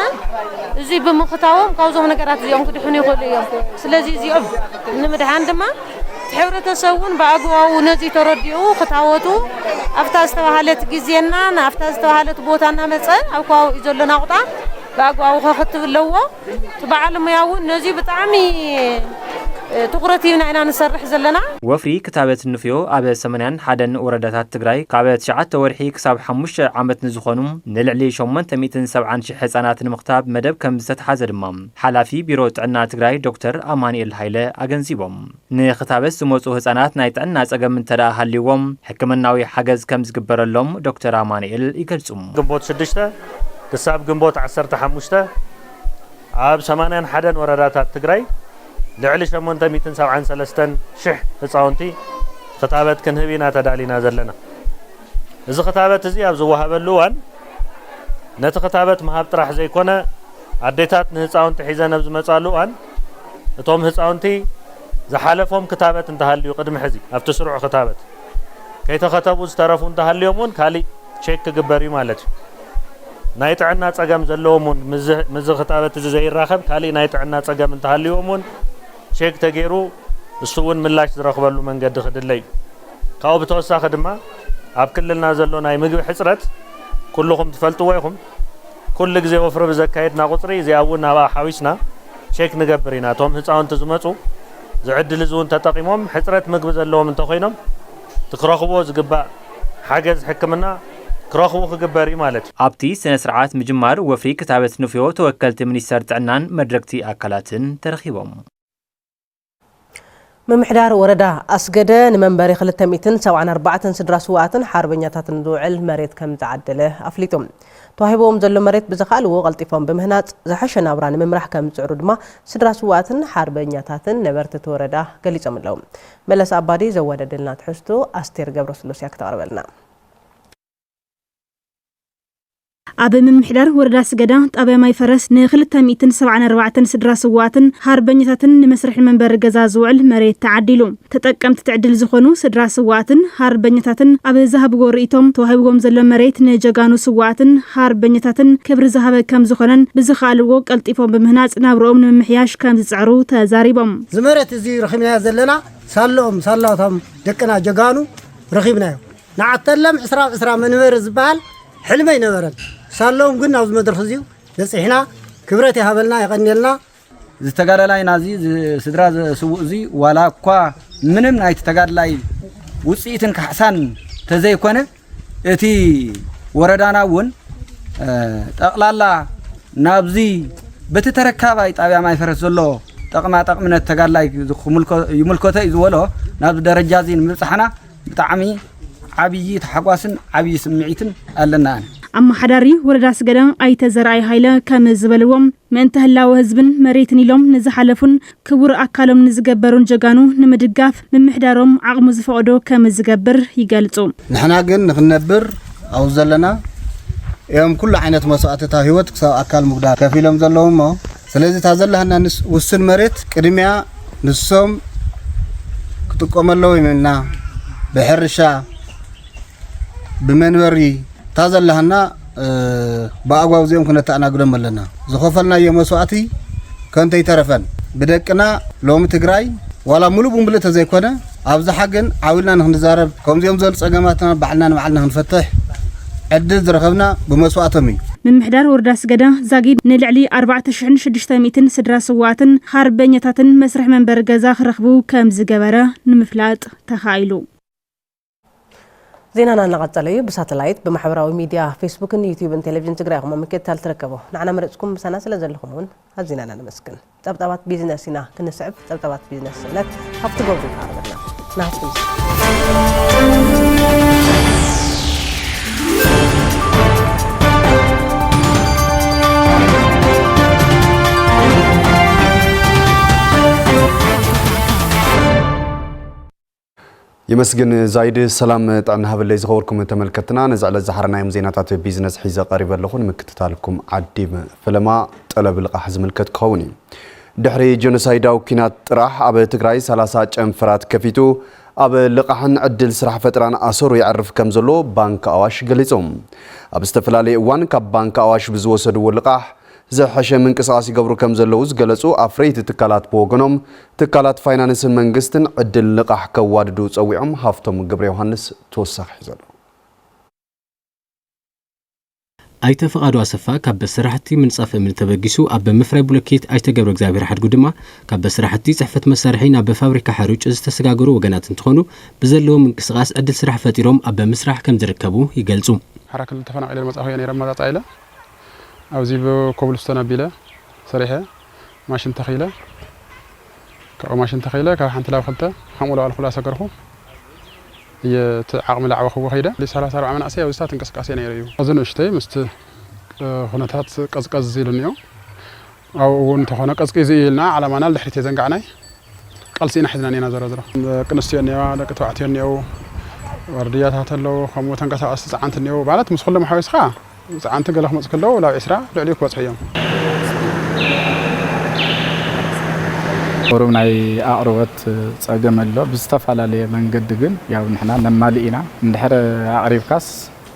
እዚ ብምኽታዎም ካብዞም ነገራት እዚኦም ክድሕኑ ይኽእሉ እዮም። ስለዚ እዚኦም ንምድሓን ድማ እቲ ሕብረተሰብ እውን ብኣግባቡ ነዚ ተረዲኡ ክታወቱ፣ ኣብታ ዝተባሃለት ግዜና፣ ኣብታ ዝተባሃለት ቦታ እናመጸ ኣብ ከባቢኡ ዘሎ ናቑጣ ብኣግባቡ ከኽትብ ኣለዎ። እቲ በዓል ሞያ እውን ነዚ ብጣዕሚ፣ እ፣ ትኹረት ሂብና ኢና ንሰርሕ ዘለና። ወፍሪ ክታበት ንፍዮ ኣብ ሰማንያን ሓደን ወረዳታት ትግራይ ካብ ትሽዓተ ወርሒ ክሳብ ሓሙሽተ ዓመት ንዝኾኑ ንልዕሊ ሸሞንተ ሚእትን ሰብዓን ሺሕ ህፃናት ንምኽታብ መደብ ከም ዝተትሓዘ ድማ ሓላፊ ቢሮ ጥዕና ትግራይ ዶክተር ኣማኑኤል ሃይለ ኣገንዚቦም። ንኽታበት ዝመፁ ህፃናት ናይ ጥዕና ፀገም እንተደኣ ሃልይዎም ሕክምናዊ ሓገዝ ከም ዝግበረሎም ዶክተር ኣማኑኤል ይገልፁ። ግንቦት ሽዱሽተ ክሳብ ግንቦት ዓሰርተ ሓሙሽተ ኣብ ሰማንያን ሓደን ወረዳታት ትግራይ ልዕሊ ሸሞንተ ሚእትን ሰብዓን ሰለስተን ሺሕ ህፃውንቲ ክታበት ክንህብ ኢና ተዳሊና ዘለና። እዚ ክታበት እዚ ኣብ ዝወሃበሉ እዋን ነቲ ክታበት ምሃብ ጥራሕ ዘይኮነ፣ ኣዴታት ንህፃውንቲ ሒዘን ኣብ ዝመፃሉ እዋን እቶም ህፃውንቲ ዝሓለፎም ክታበት እንተሃልዩ ቅድሚ ሕዚ ኣብቲ ስሩዕ ክታበት ከይተኸተቡ ዝተረፉ እንተሃልዮም እውን ካሊእ ቼክ ክግበር እዩ ማለት እዩ። ናይ ጥዕና ፀገም ዘለዎም እውን ምስዚ፣ ምስዚ ክታበት እዚ ዘይራኸብ ካሊእ ናይ ጥዕና ፀገም እንተሃልዮም እውን ቼክ ተገይሩ እሱ እውን ምላሽ ዝረኽበሉ መንገዲ ክድለ እዩ። ካብኡ ብተወሳኺ ድማ ኣብ ክልልና ዘሎ ናይ ምግቢ ሕፅረት ኩልኹም ትፈልጥዎ ኢኹም። ኩሉ ግዜ ወፍሪ ብዘካየድና ቁፅሪ እዚኣ እውን ናብኣ ሓዊስና ቼክ ንገብር ኢና። እቶም ህፃውንቲ ዝመፁ እዚ ዕድል እዚ እውን ተጠቒሞም ሕፅረት ምግቢ ዘለዎም እንተኾይኖም እቲ ክረኽብዎ ዝግባእ ሓገዝ ሕክምና ክረኽቡ ክግበር እዩ ማለት እዩ። ኣብቲ ስነ ስርዓት ምጅማር ወፍሪ ክታበት ንፍዮ ተወከልቲ ሚኒስተር ጥዕናን መድረግቲ ኣካላትን ተረኺቦም። ምምሕዳር ወረዳ ኣስገደ ንመንበሪ ክልተ ሚእትን ሰብዓን ኣርባዕተን ስድራ ስውኣትን ሓርበኛታትን ዝውዕል መሬት ከም ዝዓደለ ኣፍሊጡ። ተዋሂብዎም ዘሎ መሬት ብዝኸኣልዎ ቀልጢፎም ብምህናፅ ዝሐሸ ናብራ ንምምራሕ ከም ዝፅዕሩ ድማ ስድራ ስውኣትን ሓርበኛታትን ነበርቲ እቲ ወረዳ ገሊፆም ኣለዉ። መለስ ኣባዲ ዘወደደልና ትሕዝቶ ኣስቴር ገብረስሉስ እያ ክተቕርበልና። ኣብ ምምሕዳር ወረዳ ስገዳ ጣብያ ማይ ፈረስ ንክልተ ሚእትን ሰብዓን ኣርባዕተን ስድራ ስዋኣትን ሃርበኛታትን ንመስርሒ መንበሪ ገዛ ዝውዕል መሬት ተዓዲሉ። ተጠቀምቲ እቲ ዕድል ዝኾኑ ስድራ ስዋኣትን ሃርበኛታትን ኣብ ዝሃብዎ ርእይቶም፣ ተዋሂብዎም ዘሎ መሬት ንጀጋኑ ስዋኣትን ሃርበኛታትን ክብሪ ዝሃበ ከም ዝኾነን ብዝኸኣልዎ ቀልጢፎም ብምህናፅ ናብርኦም ንምምሕያሽ ከም ዝፅዕሩ ተዛሪቦም። እዚ መሬት እዚ ረኺብናዮ ዘለና ሳለኦም ሳላቶም ደቅና ጀጋኑ ረኺብናዮ። ንዓተለም ዕስራ ብ ዕስራ መንበሪ ዝበሃል ሕልሚ ኣይነበረን። ሳለኦም ግን ናብዚ መድረኽ እዚ በፂሕና። ክብረት ይሃበልና፣ የቐንየልና። እዚ ተጋዳላይ ናዚ፣ እዚ ስድራ ስዉእ እዚ ዋላ እኳ ምንም ናይቲ ተጋዳላይ ውፅኢትን ካሕሳን ተዘይኮነ፣ እቲ ወረዳና እውን፣ እ፣ ጠቕላላ ናብዚ በቲ ተረካባይ ጣብያ ማይ ፈረስ ዘሎ ጠቕማ ጠቕሚ ነቲ ተጋዳላይ ክምልኮ-፣ ይምልከቶ እዩ ዝበሎ ናብዚ ደረጃ እዚ ንምብፃሕና ብጣዕሚ ዓብዪ ታሕጓስን ዓብዪ ስምዒትን ኣለና። ኣመሓዳሪ ወረዳ ስገዳ ኣይተ ዘርኣይ ሃይለ ከም ዝበልዎም፣ ምእንተ ህላወ ህዝብን መሬትን ኢሎም ንዝሓለፉን ክቡር ኣካሎም ንዝገበሩን ጀጋኑ ንምድጋፍ ምምሕዳሮም ዓቕሙ ዝፈቕዶ ከም ዝገብር ይገልጹ። ንሕና ግን ንኽንነብር ኣብኡ ዘለና እዮም ኩሉ ዓይነት መስዋእትታት ህይወት ክሳብ ኣካል ምጉዳል ከፊሎም ዘለዉ እሞ፣ ስለዚ እታ ዘለሃና ንስ-፣ ውስን መሬት ቅድሚያ ንሶም ክጥቀሙ ኣለዎም ኢልና ብሕርሻ፣ ብመንበሪ እታ ዘለሃና፣ እ፣ ብኣግባቡ እዚኦም ክነተኣናግዶም ኣለና። ዝኸፈልናዮ መስዋእቲ ከንቶ ይተረፈን ብደቅና ሎሚ ትግራይ ዋላ ሙሉእ ብምሉእ ተዘይኮነ ኣብዝሓ ግን ዓው ኢልና ንኽንዛረብ ከምዚኦም ዝበሉ ጸገማትና ባዕልና ንባዕልና ክንፈትሕ ዕድል ዝረኸብና ብመስዋእቶም እዩ። ምምሕዳር ወረዳ ስገዳ ዛጊድ ንልዕሊ ኣርባዕተ ሽሕን ሽዱሽተ ሚእትን ስድራ ስዋኣትን ሃርበኛታትን መስርሕ መንበሪ ገዛ ክረኽቡ ከም ዝገበረ ንምፍላጥ ተኻኢሉ። ዜናና እናቐጸለ እዩ። ብሳተላይት፣ ብማሕበራዊ ሚድያ ፌስቡክን ዩትዩብን ቴሌቪዥን ትግራይ ኢኹም ኣብ ምክትታል ትርከቡ። ንዓና መሪጽኩም ምሳና ስለ ዘለኹም እውን ኣዚና ኢና ነመስግን። ጸብጻባት ቢዝነስ ኢና ክንስዕብ። ጸብጻባት ቢዝነስ ስእነት ሃብቲ ገብሩ ይቐርበልና። ናትኩም የመስግን ዛይድ። ሰላም ጥዕና ሃበለይ ዝኸበርኩም ተመልከትና፣ ነዚ ዕለት ዝሓረናዮም ዜናታት ቢዝነስ ሒዘ ቀሪበ ኣለኹ። ንምክትታልኩም ዓዲም። ፈለማ ጠለብ ልቓሕ ዝምልከት ክኸውን እዩ። ድሕሪ ጀኖሳይዳዊ ኲናት ጥራሕ ኣብ ትግራይ ሰላሳ ጨንፈራት ከፊቱ ኣብ ልቓሕን ዕድል ስራሕ ፈጠራን ኣሰሩ የዕርፍ ከም ዘሎ ባንክ ኣዋሽ ገሊጹ። ኣብ ዝተፈላለየ እዋን ካብ ባንክ ኣዋሽ ብዝወሰድዎ ልቓሕ ዝሐሸ ምንቅስቓስ ይገብሩ ከም ዘለዉ ዝገለጹ ኣፍረይቲ ትካላት ብወገኖም፣ ትካላት ፋይናንስን መንግስትን ዕድል ልቓሕ ከዋድዱ ጸዊዖም። ሃፍቶም ገብረ ዮሃንስ ተወሳኺ ሒዙ ኣሎ። ኣይተ ፍቓዱ ኣሰፋ ካብ ስራሕቲ ምንጻፍ እምኒ ተበጊሱ ኣብ ምፍራይ ብሎኬት፣ ኣይተ ገብረ እግዚኣብሔር ሓድጉ ድማ ካብ ስራሕቲ ጽሕፈት መሳርሒ ናብ ፋብሪካ ሓሩጭ ዝተሰጋገሩ ወገናት እንትኾኑ፣ ብዘለዎም ምንቅስቓስ ዕድል ስራሕ ፈጢሮም ኣብ ምስራሕ ከም ዝርከቡ ይገልጹ። ሓራ ክልል ተፈናቒለ ዝመጻእኹ እየ ነይረ፣ ኣመጻጽኣ ኢለ ኣብዚ ብኮብልስቶን ኣቢለ ሰሪሐ፣ ማሽን ተኺለ፣ ካብኡ ማሽን ተኺለ፣ ካብ ሓንቲ ላብ ክልተ፣ ከምኡ ላብ ክልተ ሰገርኩ። እየ እቲ ዓቕሚ ላዕወኽዎ ከይደ። ሰላሳ ኣርባዓ መናእሰይ ኣብዚ እንቅስቃሴ ነይሩ እዩ። እዚ ንእሽተይ ምስቲ፣ እ፣ ኩነታት ቀዝቀዝ ኢሉ እኒኦ። ኣብኡ እውን እንተኾነ ቀዝቂዙ እዩ ኢልና ዓላማና ልድሕሪት የዘንጋዕናይ። ቃልሲ ኢና ሒዝና እኒና። ዞሮ ዞሮ ደቂ ኣንስትዮ እኒዋ፣ ደቂ ተባዕትዮ እኒአው፣ ዋርድያታት ኣለዉ፣ ከምኡ ተንቀሳቐስቲ ጸዓንቲ እኒአው። ማለት ምስ ኩሎም ሓዊስኻ ጸዓንቲ ገለ ክመጹ ከለዉ ላብ ዒስራ ልዕሊኡ ክበጽሑ እዮም። ቁሩብ ናይ ኣቕርቦት ጸገም ኣሎ። ብዝተፈላለየ መንገዲ ግን ያው ንሕና ነማልእ ኢና። እንድሕር ኣቕሪብካስ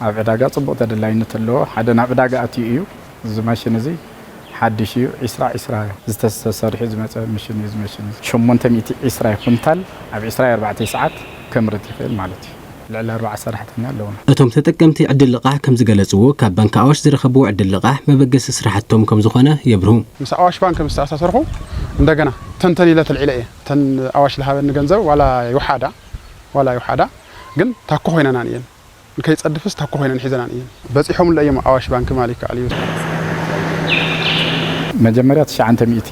ኣብ ዕዳጋ ጽቡቕ ተደላይነት ኣለዎ። ሓደ ናብ ዕዳጋ ኣትዩ እዩ። እዚ ማሽን እዚ ሓድሽ እዩ። ዒስራ ዒስራ ዝተሰሪሑ ዝመጸ ምሽን እዩ። እዚ መሽን እዚ ሸሞንተ ሚእቲ ዒስራ ኩንታል ኣብ ዒስራ ኣርባዕተ ሰዓት ከምርት ይኽእል ማለት እዩ። ልዕሊ ኣርባዓ ሰራሕተኛ ኣለውና። እቶም ተጠቀምቲ ዕድል ልቓሕ ከም ዝገለጽዎ፣ ካብ ባንክ ኣዋሽ ዝረኸብዎ ዕድል ልቓሕ መበገሲ ስራሕቶም ከም ዝኾነ የብርሁ። ምስ ኣዋሽ ባንክ ምስ ተኣሳሰርኹ፣ እንደገና ተንተን ኢለ ተልዒለ እየ። ተን ኣዋሽ ዝሃበኒ ገንዘብ ዋላ ይውሓዳ፣ ዋላ ይውሓዳ፣ ግን ታኮ ኮይነናን እየን። ንከይጸድፍስ ታኮ ኮይነን ሒዘናን እየን። በጺሖምለ እዮም ኣዋሽ ባንክ ማለት ይከኣል እዩ። መጀመርያ ትሽዓተ ሚእቲ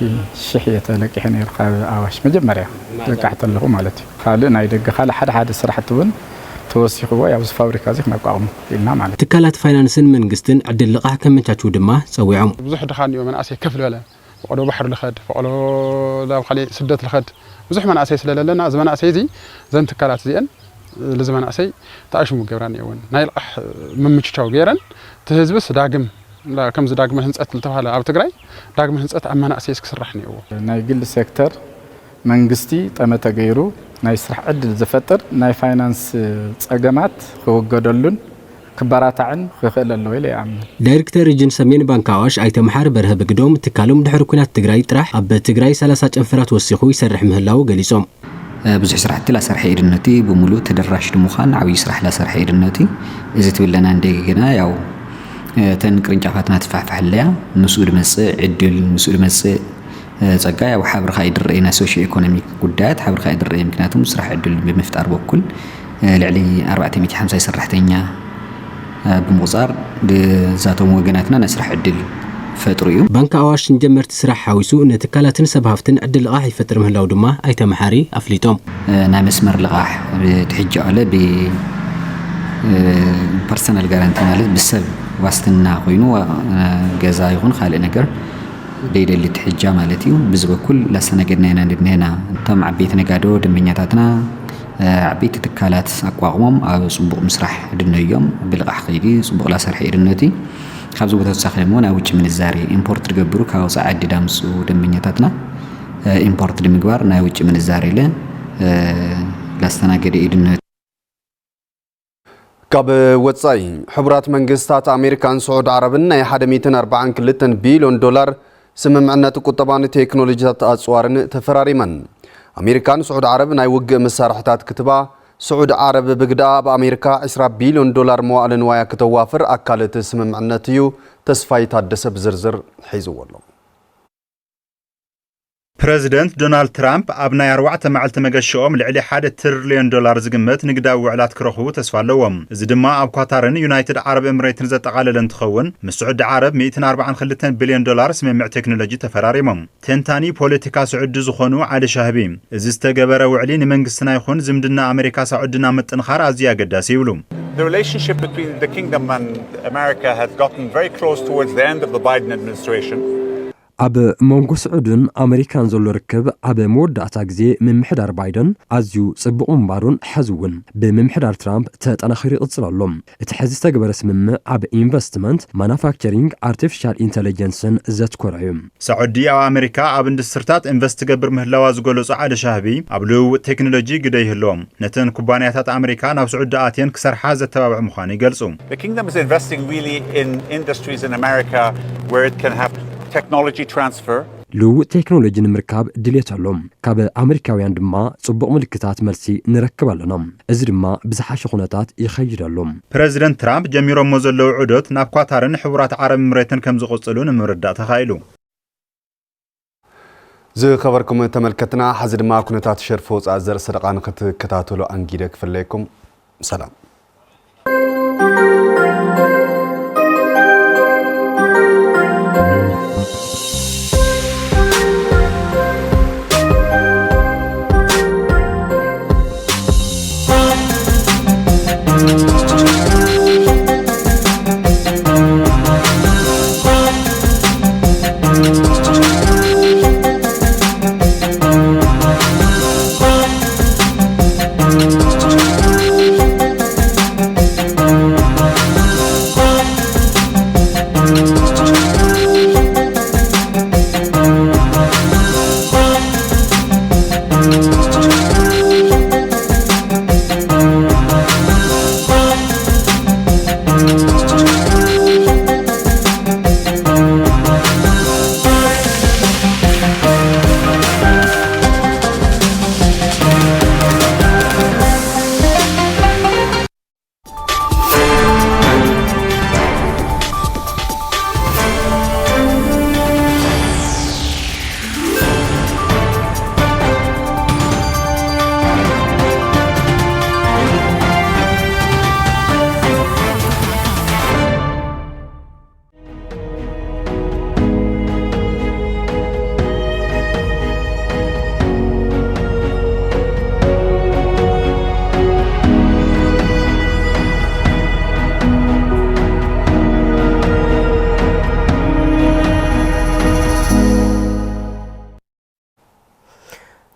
ሽሕ እየ ተለቂሐ ነይሩ ካብ ኣዋሽ መጀመርያ ለቃሕ ተለኹ ማለት እዩ። ካልእ ናይ ደገ ካልእ ሓደ ሓደ ስራሕቲ እውን ተወሲኽዎ፣ ያው እዚ ፋብሪካ እዚ ክነቋቑሞ ኢልና ማለት እዩ። ትካላት ፋይናንስን መንግስትን ዕድል ልቓሕ ከመቻችው ድማ ጸዊዖም። ብዙሕ ድኻ እኒኦ፣ መናእሰይ ከፍ ዝበለ፣ ፈቐዶ ባሕሪ ልኸድ፣ ፈቐዶ ናብ ካሊእ ስደት ልኸድ፣ ብዙሕ መናእሰይ ስለለለና፣ እዚ መናእሰይ እዚ፣ እዘን ትካላት እዚአን፣ ልዚ መናእሰይ ተኣሽሙ ገብራ እኒአውን ናይ ልቓሕ ምምችቻው ገይረን፣ እቲ ህዝብስ ዳግም ከምዚ ዳግመ ህንፀት ዝተባሃለ ኣብ ትግራይ ዳግመ ህንፀት ኣብ መናእሰይስ ክስራሕ እኒኦዎ። ናይ ግል ሴክተር መንግስቲ ጠመተ ገይሩ ናይ ስራሕ ዕድል ዝፈጥር ናይ ፋይናንስ ጸገማት ክውገደሉን ክበራታዕን ክኽእል ኣለዎ ኢለ ይኣምን። ዳይሬክተር ሪጅን ሰሜን ባንክ ኣዋሽ ኣይተ መሓሪ በርሀ ብግዶም፣ ትካሎም ድሕሪ ኲናት ትግራይ ጥራሕ ኣብ ትግራይ ሰላሳ ጨንፈራት ወሲኹ ይሰርሕ ምህላዉ ገሊጾም። ብዙሕ ስራሕቲ ላሰርሐ ኢድነቲ ብምሉእ ተደራሽ ንምዃን ዓብዪ ስራሕ ላሰርሐ ኢድነቲ። እዚ ትብለና እንደገና ያው እተን ቅርንጫፋትና ትፋሕፋሕ ኣለያ። ምስኡ ድመጽእ ዕድል፣ ምስኡ ድመጽእ ጸጋ ያው ሓብርኻ ይድረእ ናይ ሶሽዮ ኢኮኖሚክ ጉዳያት ሓብርኻ ይድረእ። ምክንያቱም ስራሕ ዕድል ብምፍጣር በኩል ልዕሊ ኣርባዕተ ሚእቲ ሓምሳ ሰራሕተኛ ብምቑጻር ድዛቶም ወገናትና ናይ ስራሕ ዕድል ፈጥሩ እዩ። ባንክ ኣዋሽ ንጀመርቲ ስራሕ ሓዊሱ ንትካላትን ሰብ ሃፍትን ዕድል ልቓሕ ይፈጥር ምህላው ድማ ኣይተ መሓሪ ኣፍሊጦም። ናይ መስመር ልቓሕ ብትሕጂ ኣለ ብ ፐርሰናል ጋራንቲ ማለት ብሰብ ዋስትና ኮይኑ ገዛ ይኹን ካልእ ነገር ደይደሊ ትሕጃ ማለት እዩ። ብዚ በኩል ላስተናገድና ኢና ንድንሄና እቶም ዓበይቲ ነጋዶ ደንበኛታትና ዓበይቲ ትካላት ኣቋቑሞም ኣብ ጽቡቕ ምስራሕ ድነዮም ብልቓሕ ከይዲ ጽቡቕ ላሰርሐ ኢድነቲ ካብዚ ቦታ ተሳኺሞ ናይ ውጭ ምንዛሬ ኢምፖርት ዝገብሩ ካብ ወፃኢ ዓዲ ዳምፅኡ ደንበኛታትና ኢምፖርት ንምግባር ናይ ውጭ ምንዛሬ ለ ላስተናገደ ኢድነት ካብ ወጻኢ ሕቡራት መንግስታት ኣሜሪካን ስዑድ ዓረብን ናይ ሓደ ሚእትን ኣርባዓን ክልተን ቢልዮን ዶላር ስምምዕነት ቁጠባን ቴክኖሎጂታት ኣጽዋርን ተፈራሪመን። ኣሜሪካን ስዑድ ዓረብ ናይ ውግእ መሳርሕታት ክትባ ስዑድ ዓረብ ብግዳኣ ኣብ ኣሜሪካ ዕስራ ቢልዮን ዶላር መዋእለ ንዋያ ክተዋፍር ኣካል እቲ ስምምዕነት እዩ። ተስፋይ ታደሰ ብዝርዝር ሒዝዎ ኣሎ። ፕረዚደንት ዶናልድ ትራምፕ ኣብ ናይ ኣርባዕተ መዓልቲ መገሽኦም ልዕሊ ሓደ ትርልዮን ዶላር ዝግመት ንግዳዊ ውዕላት ክረኽቡ ተስፋ ኣለዎም። እዚ ድማ ኣብ ኳታርን ዩናይትድ ዓረብ ኤምሬትን ዘጠቓለለ እንትኸውን፣ ምስ ስዑዲ ዓረብ ሚእትን ኣርባዓን ክልተን ቢልዮን ዶላር ስምምዕ ቴክኖሎጂ ተፈራሪሞም። ተንታኒ ፖለቲካ ስዑዲ ዝኾኑ ዓሊ ሻህቢ፣ እዚ ዝተገበረ ውዕሊ ንመንግስትና ይኹን ዝምድና ኣሜሪካ ሳዑድና ምጥንኻር ኣዝዩ ኣገዳሲ ይብሉ። The relationship between the kingdom and America has gotten very close towards the end of the Biden administration. ኣብ መንጎ ስዑድን ኣመሪካን ዘሎ ርክብ ኣብ መወዳእታ ግዜ ምምሕዳር ባይደን ኣዝዩ ጽቡቕ ምንባሩን ሕዚ እውን ብምምሕዳር ትራምፕ ተጠናኺሩ ይቕጽል ኣሎ። እቲ ሕዚ ዝተገበረ ስምምዕ ኣብ ኢንቨስትመንት፣ ማናፋክቸሪንግ፣ ኣርቲፊሻል ኢንተለጀንስን ዘትኮረ እዩ። ሳዑዲ ኣብ ኣመሪካ ኣብ ኢንዱስትሪታት ኢንቨስት ትገብር ምህላዋ ዝገለጹ ዓሊ ሻህቢ፣ ኣብ ልውውጥ ቴክኖሎጂ ግደ ይህልዎም። ነተን ኩባንያታት ኣመሪካ ናብ ስዑዲ ኣትየን ክሰርሓ ዘተባብዕ ምዃኑ ይገልጹ። The kingdom is investing really in industries in America where it can have technology transfer. ልውውጥ ቴክኖሎጂ ንምርካብ ድሌት ኣሎ። ካብ ኣመሪካውያን ድማ ጽቡቕ ምልክታት መልሲ ንረክብ ኣለና። እዚ ድማ ብዝሓሸ ኩነታት ይኸይድ ኣሎ። ፕረዚደንት ትራምፕ ጀሚሮሞ ዘለዉ ዑደት ናብ ኳታርን ሕቡራት ዓረብ ኤምሬትን ከም ዝቕጽሉ ንምርዳእ ተኻኢሉ። ዝኸበርኩም ተመልከትና፣ ሐዚ ድማ ኩነታት ሸርፊ ወፃእ ዘርእሰ ደቓ ንክትከታተሉ ኣንጊደ ክፍለየኩም። ሰላም።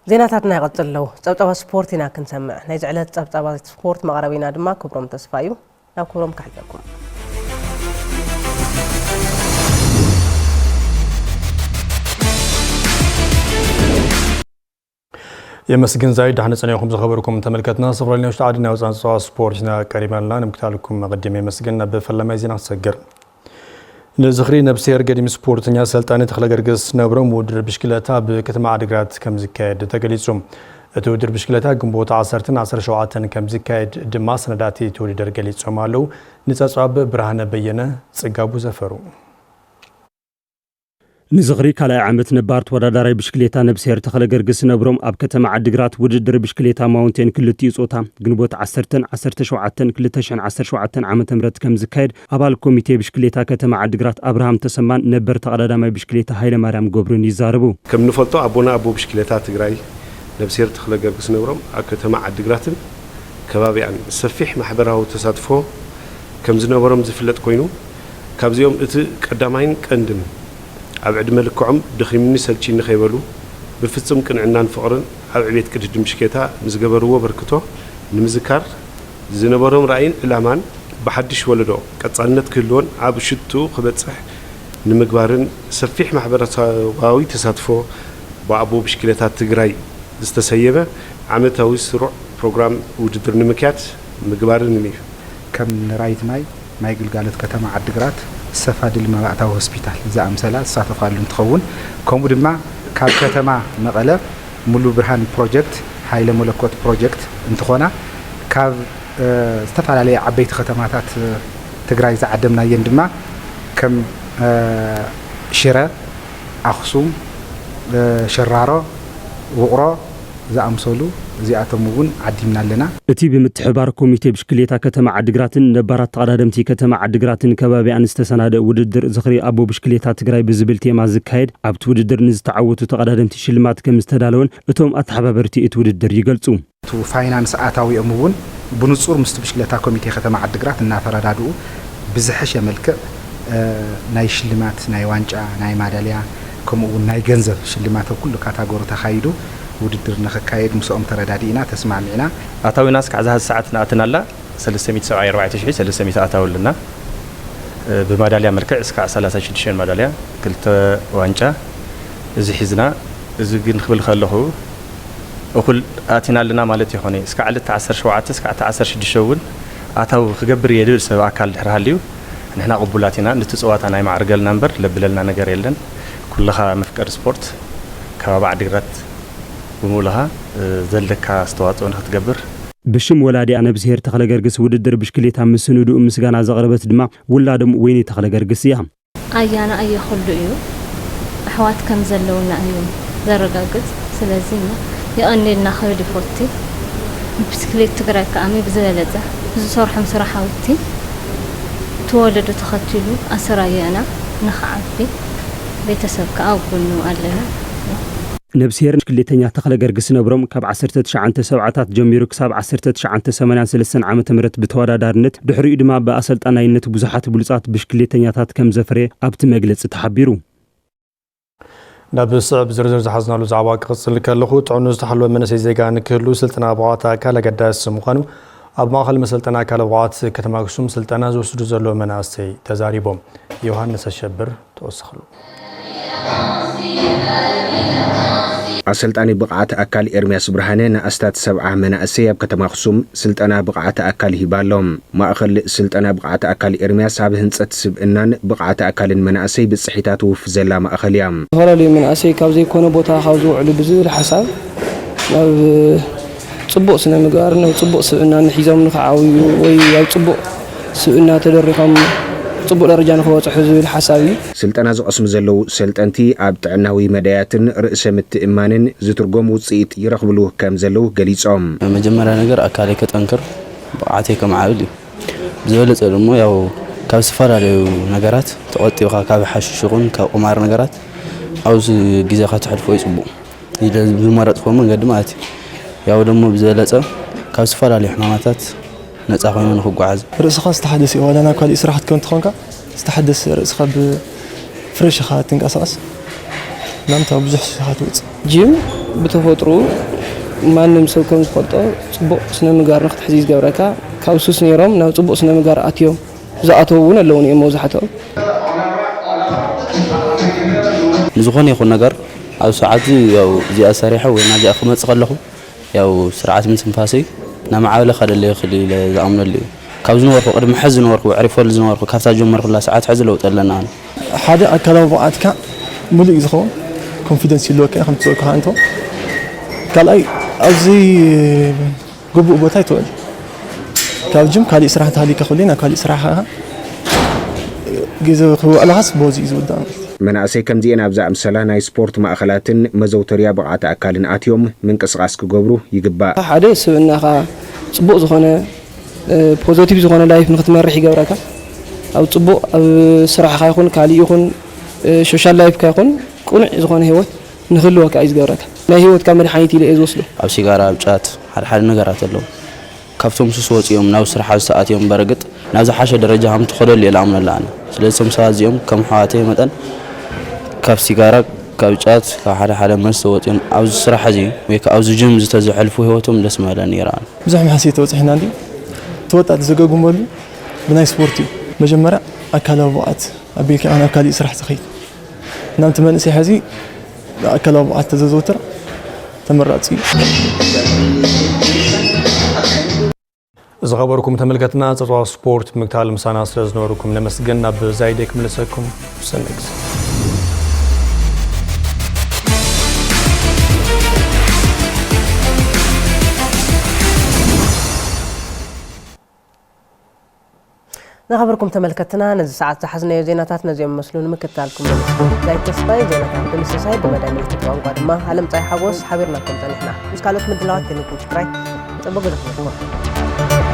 ዜናታትና ይቐጽል ኣለዉ። ጸብጻባት ስፖርት ኢና ክንሰምዕ። ናይዚ ዕለት ጸብጻባት ስፖርት መቕረቢና ድማ ክብሮም ተስፋ እዩ። ናብ ክብሮም ክሕለኩም። የመስግን ዛይድ። ዳሕነ ጸኒኹም ዝኸበርኩም ተመልከትና፣ ዝተፈላለዩ ናይ ውሽጢ ዓድን ናይ ወጻእን ጸዋት ስፖርት ኢና ቀሪብናልና። ንምክታልኩም ኣቐዲመ የመስግን። ናብ ፈላማይ ዜና ክሰግር። ንዝኽሪ ነብስሄር ገዲም ስፖርተኛ ሰልጣኒ ተኽለ ገርግስ ነብሮም ውድድር ብሽክለታ ኣብ ከተማ ዓዲግራት ከም ዝካየድ ተገሊጹ። እቲ ውድድር ብሽክለታ ግንቦት ዓሰርተን ዓሰርተ ሸውዓተን ከም ዝካየድ ድማ ሰነዳት እቲ ውድድር ገሊጾም ኣለዉ። ንጸብጻብ ብርሃነ በየነ፣ ጽጋቡ ዘፈሩ። ንዝኽሪ ካልኣይ ዓመት ነባር ተወዳዳራይ ብሽክሌታ ነብስሄር ተኽለ ገርግስ ነብሮም ኣብ ከተማ ዓዲግራት ውድድር ብሽክሌታ ማውንቴን ክልቲኡ ጾታ ግንቦት ዓሰርተን ዓሰርተ ሸውዓተን ክልተ ሽሕን ዓሰርተ ሸውዓተን ዓመተ ምህረት ከም ዝካየድ ኣባል ኮሚቴ ብሽክሌታ ከተማ ዓዲግራት ኣብርሃም ተሰማን ነበር ተቐዳዳማይ ብሽክሌታ ሃይለማርያም ገብሩን ይዛረቡ። ከም ንፈልጦ ኣቦና ኣቦ ብሽክሌታ ትግራይ ነብስሄር ተኽለ ገርግስ ነብሮም ኣብ ከተማ ዓዲግራትን ከባቢኣን ሰፊሕ ማሕበራዊ ተሳትፎ ከም ዝነበሮም ዝፍለጥ ኮይኑ፣ ካብዚኦም እቲ ቀዳማይን ቀንድን ኣብ ዕድመ ልክዖም ደኺምኒ ሰልችኒ ከይበሉ ብፍጹም ቅንዕናን ፍቕርን ኣብ ዕቤት ቅድድም ብሽክሌታ ንዝገበርዎ ኣበርክቶ ንምዝካር ዝነበሮም ራእይን ዕላማን ብሓድሽ ወለዶ ቀጻልነት ክህልዎን ኣብ ሽትኡ ክበጽሕ ንምግባርን ሰፊሕ ማሕበረሰባዊ ተሳትፎ ብኣቦ ብሽክሌታ ትግራይ ዝተሰየመ ዓመታዊ ስሩዕ ፕሮግራም ውድድር ንምክያድ ምግባርን እዩ። ከም ንራይት ማይ፣ ማይ ግልጋሎት ከተማ ዓዲግራት፣ ሰፋ ድልማ ማእታዊ ሆስፒታል ዝኣምሰላ ዝሳተፋሉ እንትኸውን፣ ከምኡ ድማ ካብ ከተማ መቐለ ሙሉ ብርሃን ፕሮጀክት፣ ሃይለ መለኮት ፕሮጀክት እንትኾና፣ ካብ፣ እ፣ ዝተፈላለያ ዓበይቲ ከተማታት፣ እ፣ ትግራይ ዝዓደምናየን ድማ ከም፣ እ፣ ሽረ፣ ኣኽሱም፣ እ፣ ሸራሮ፣ ውቕሮ ዝኣምሰሉ እዚኣቶም እውን ዓዲምና ኣለና። እቲ ብምትሕብባር ኮሚቴ ብሽክሌታ ከተማ ዓዲግራትን ነባራት ተቐዳደምቲ ከተማ ዓዲግራትን ከባቢኣን ዝተሰናደአ ውድድር ዝኽሪ ኣቦ ብሽክሌታ ትግራይ ብዝብል ቴማ ዝካየድ፣ ኣብቲ ውድድር ንዝተዓወቱ ተቐዳደምቲ ሽልማት ከም ዝተዳለወን እቶም ኣተሓባበርቲ እቲ ውድድር ይገልጹ። እቲ ፋይናንስ ኣታዊኦም እውን ብንጹር ምስቲ ብሽክሌታ ኮሚቴ ከተማ ዓዲግራት እናተረዳድኡ ብዝሐሸ መልክዕ፣ እ፣ ናይ ሽልማት፣ ናይ ዋንጫ፣ ናይ ማዳልያ፣ ከምኡ እውን ናይ ገንዘብ ሽልማት ኣብ ኩሉ ካታጎሪ ተኻይዱ ውድድር ንኽካየድ ምስኦም ተረዳዲእና፣ ተስማዕሚዕና። ኣታዊና እስካዕ ዝሃዚ ሰዓት ንኣትን ኣላ ሰለስተ ሚእቲ ሰብዓን ኣርባዕተ ሽሕን ሰለስተ ሚእቲ ኣታዊ ኣለና። እ፣ ብማዳልያ መልክዕ እስካዕ ሰላሳ ሽዱሽተ ማዳልያ፣ ክልተ ዋንጫ፣ እዚ ሒዝና። እዚ ግን ክብል ከለኹ እኹል ኣቲና ኣለና ማለት ይኾነ። እስካዕ ዕለት ዓሰርተ ሸውዓተ እስካዕ ዓሰርተ ሽዱሽተ እውን ኣታዊ ክገብር እየ ዝብል ሰብ ኣካል ድሕር ሃልዩ፣ ንሕና ቅቡላት ኢና። ነቲ ፀዋታ ናይ ማዕርገልና እምበር ለብለልና ነገር የለን። ኩልኻ መፍቀሪ ስፖርት ከባቢ ዓዲግራት ብምሉኻ፣ እ፣ ዘለካ ኣስተዋፅኦ ንክትገብር። ብሽም ወላዲኣ ነብስሄር ተኽለ ገርግስ ውድድር ብሽክሌታ ምስንድኡ ምስጋና ዘቕረበት ድማ ውላዶም ወይኒ ተኽለ ገርግስ እያ። ኣያና ኣየ ኩሉ እዩ። ኣሕዋት ከም ዘለውና እዩ ዘረጋግጽ። ስለዚ እሞ የቐንየልና ክብል ይፎቲ። ብስክሌት ትግራይ ከኣ ብዝበለጸ ብዝሰርሖም ስራሓውቲ እቲ ወለዶ ተኸቲሉ ኣሰር ኣያና ንኽዓቢ ቤተሰብ ከኣ ኣብ ጎኑ ኣለና። ነብስሄር ብሽክሌተኛ ተኽለ ገርግስ ነብሮም ካብ ዓሰርተ ትሽዓተ ሰብዓታት ጀሚሩ ክሳብ ዓሰርተ ትሽዓተ ሰማንያን ሰለስተን ዓመተ ምህረት ብተወዳዳርነት፣ ድሕሪኡ ድማ ብኣሰልጣናይነት ብዙሓት ብሉጻት ብሽክሌተኛታት ከም ዘፍረየ ኣብቲ መግለጺ ተሓቢሩ። ናብ ስዕብ ዝርዝር ዝሓዝናሉ ዛዕባ ክቕጽል ከለኹ፣ ጥዕኑ ዝተሓለወ መንእሰይ ዜጋ ንክህሉ ስልጠና ብቕዓት ኣካል ኣገዳሲ ምዃኑ ኣብ ማእኸል መሰልጠኒ ኣካል ብቕዓት ከተማ ኣክሱም ስልጠና ዝወስዱ ዘለዉ መናእሰይ ተዛሪቦም። ዮሃንስ ኣሸብር ተወሰኸሉ። ኣሰልጣኒ ብቕዓት ኣካል ኤርምያስ ብርሃነ ንኣስታት ሰብዓ መናእሰይ ኣብ ከተማ ኣኽሱም ስልጠና ብቕዓት ኣካል ሂባ ኣሎ። ማእኸል ስልጠና ብቕዓት ኣካል ኤርምያስ ኣብ ህንፀት ስብእናን ብቕዓት ኣካልን መናእሰይ ብፅሒታት ውፍ ዘላ ማእኸል እያ። ዝተፈላለዩ መናእሰይ ካብ ዘይኮነ ቦታ ካብ ዝውዕሉ ብዝብል ሓሳብ ናብ ፅቡቕ ስነ ምግባር፣ ናብ ፅቡቕ ስብእና ንሒዞም ንክዓብዩ ወይ ኣብ ፅቡቕ ስብእና ተደሪኾም ፅቡቕ ደረጃ ንክበፅሑ ዝብል ሓሳብ እዩ። ስልጠና ዝቐስሙ ዘለዉ ሰልጠንቲ ኣብ ጥዕናዊ መዳያትን ርእሰ ምትእማንን ዝትርጎም ውፅኢት ይረኽብሉ ከም ዘለዉ ገሊፆም። መጀመርያ ነገር ኣካለይ ከጠንክር፣ ብቕዓተይ ከማዕብል እዩ። ብዝበለፀ ድማ ያው ካብ ዝተፈላለዩ ነገራት ተቆጢብካ፣ ካብ ሓሽሽ ይኹን ካብ ቁማር ነገራት ኣብዚ ግዜኻ ተሕልፎ እዩ ፅቡቕ። ኢለ ዝመረፅክዎ መንገዲ ማለት እዩ። ያው ደሞ ብዝበለፀ ካብ ዝተፈላለዩ ሕማማታት ነፃ ኮይኑ ንክጓዓዝ። ርእስኻ ዝተሓደሰ እዩ። ዋላ ናብ ካሊእ ስራሕ ክትከውን ተኾንካ ዝተሓደሰ ርእስኻ ብፍሬሽ ኢኻ ትንቀሳቐስ። ናምታ ብዙሕ ኢኻ ትወፅእ። ጂም ብተፈጥሩ ማንም ሰብ ከም ዝፈልጦ ፅቡቕ ስነ ምግባር ንክትሕዝ እዩ ዝገብረካ። ካብ ሱስ ነይሮም ናብ ፅቡቕ ስነ ምግባር ኣትዮም ዝኣተዉ እውን ኣለዉ እዮም መብዛሕትኦም። ንዝኾነ ይኹን ነገር ኣብ ሰዓት እዚ ያው እዚኣ ሰሪሐ ወይ ናዚኣ ክመፅእ ከለኹ ያው ስርዓት ምትንፋሰይ ናብ ማዕበለ ከደለ ይኽእል ኢለ ዝኣምነሉ እዩ። ካብ ዝነበርኩ፣ ቅድሚ ሕዚ ዝነበርኩ፣ ዕሪፈሉ ዝነበርኩ፣ ካብታ ጀመርኩላ ሰዓት ሕዚ ለውጢ ኣለና። ኣነ ሓደ ኣካላዊ ብቕዓትካ ምሉእ እዩ ዝኸውን፣ ኮንፊደንስ ይህልወካ እዩ፣ ከም ትፅእልካ እንቶ ካልኣይ ኣብዚ ግቡእ ቦታ ይትውዕል። ካብ ጅም ካሊእ ስራሕ ተሃሊካ ኩሉ ናብ ካሊእ ስራሕ ግዜ ክውዕልኻስ በዚ እዩ ዝውዳእ ማለት እዩ። መናእሰይ ከምዚኤን ኣብ ዝኣምሰላ ናይ ስፖርት ማእኸላትን መዘውተርያ ብቕዓት ኣካልን ኣትዮም ምንቅስቓስ ክገብሩ ይግባእ። ሓደ ስብእናኻ ጽቡቕ ዝኾነ፣ እ፣ ፖዘቲቭ ዝኾነ ላይፍ ንክትመርሕ ይገብረካ። ኣብ ጽቡቕ፣ ኣብ ስራሕኻ ይኹን፣ ካሊእ ይኹን፣ እ፣ ሶሻል ላይፍካ ይኹን፣ ቅኑዕ ዝኾነ ህይወት ንክህልወካ እዩ ዝገብረካ። ናይ ህይወትካ መድሓኒት ኢለ እየ ዝወስዶ። ኣብ ሲጋራ፣ ኣብ ጫት፣ ሓደ ሓደ ነገራት ኣለዉ። ካብቶም ሱስ ወፂኦም ናብ ስራሕ ዝተኣትዮም በርግጥ ናብ ዝሓሸ ደረጃ ከም ትኸደሉ እየ ዝኣምነሉ ኣነ። ስለዚ እቶም ሰባት እዚኦም ከም ኣሕዋተይ መጠን ካብ ሲጋራ፣ ካብ ጫት፣ ካብ ሓደ ሓደ መስተ ወፂኦም ኣብዚ ስራሕ እዚ ወይ ከዓ ኣብዚ ጅም ዝተዘሕልፉ ህይወቶም ደስ ምበለኒ ይረኣኒ። ብዙሕ መሕስየ ተበፂሕና እንዲ ተወጣጥ ዘገጉመሉ ብናይ ስፖርት እዩ። መጀመርያ ኣካላዊ ብቕዓት ኣቢልካ ኢኻ ናብ ካሊእ ስራሕ ትኸይድ። ናምቲ መንእሰይ ሕዚ ኣካላዊ ብቕዓት ተዘዘውትር ተመራፂ እዩ። ዝኸበርኩም ተመልከትና፣ ጸጽዋ ስፖርት ብምክታል ምሳና ስለ ዝነበርኩም ነመስግን። ናብ ዛይደ ክምልሰኩም። ብሰንበት። ዝኸበርኩም ተመልከትና፣ ነዚ ሰዓት ዝሓዝናዮ ዜናታት ነዚኦም መስሉ ንምክትታልኩም ነመስግን። ዳዊት ተስፋይ ዜናታት ብምስሳይ፣ ብመዳይ ምልክት ቋንቋ ድማ ኣለምጻይ ሓጎስ ሓቢርናኩም ጸኒሕና። ምስ ካልኦት ምድላዋት ቴሌቪዥን ትግራይ ጽቡቕ ግዜ ክህልወኩም።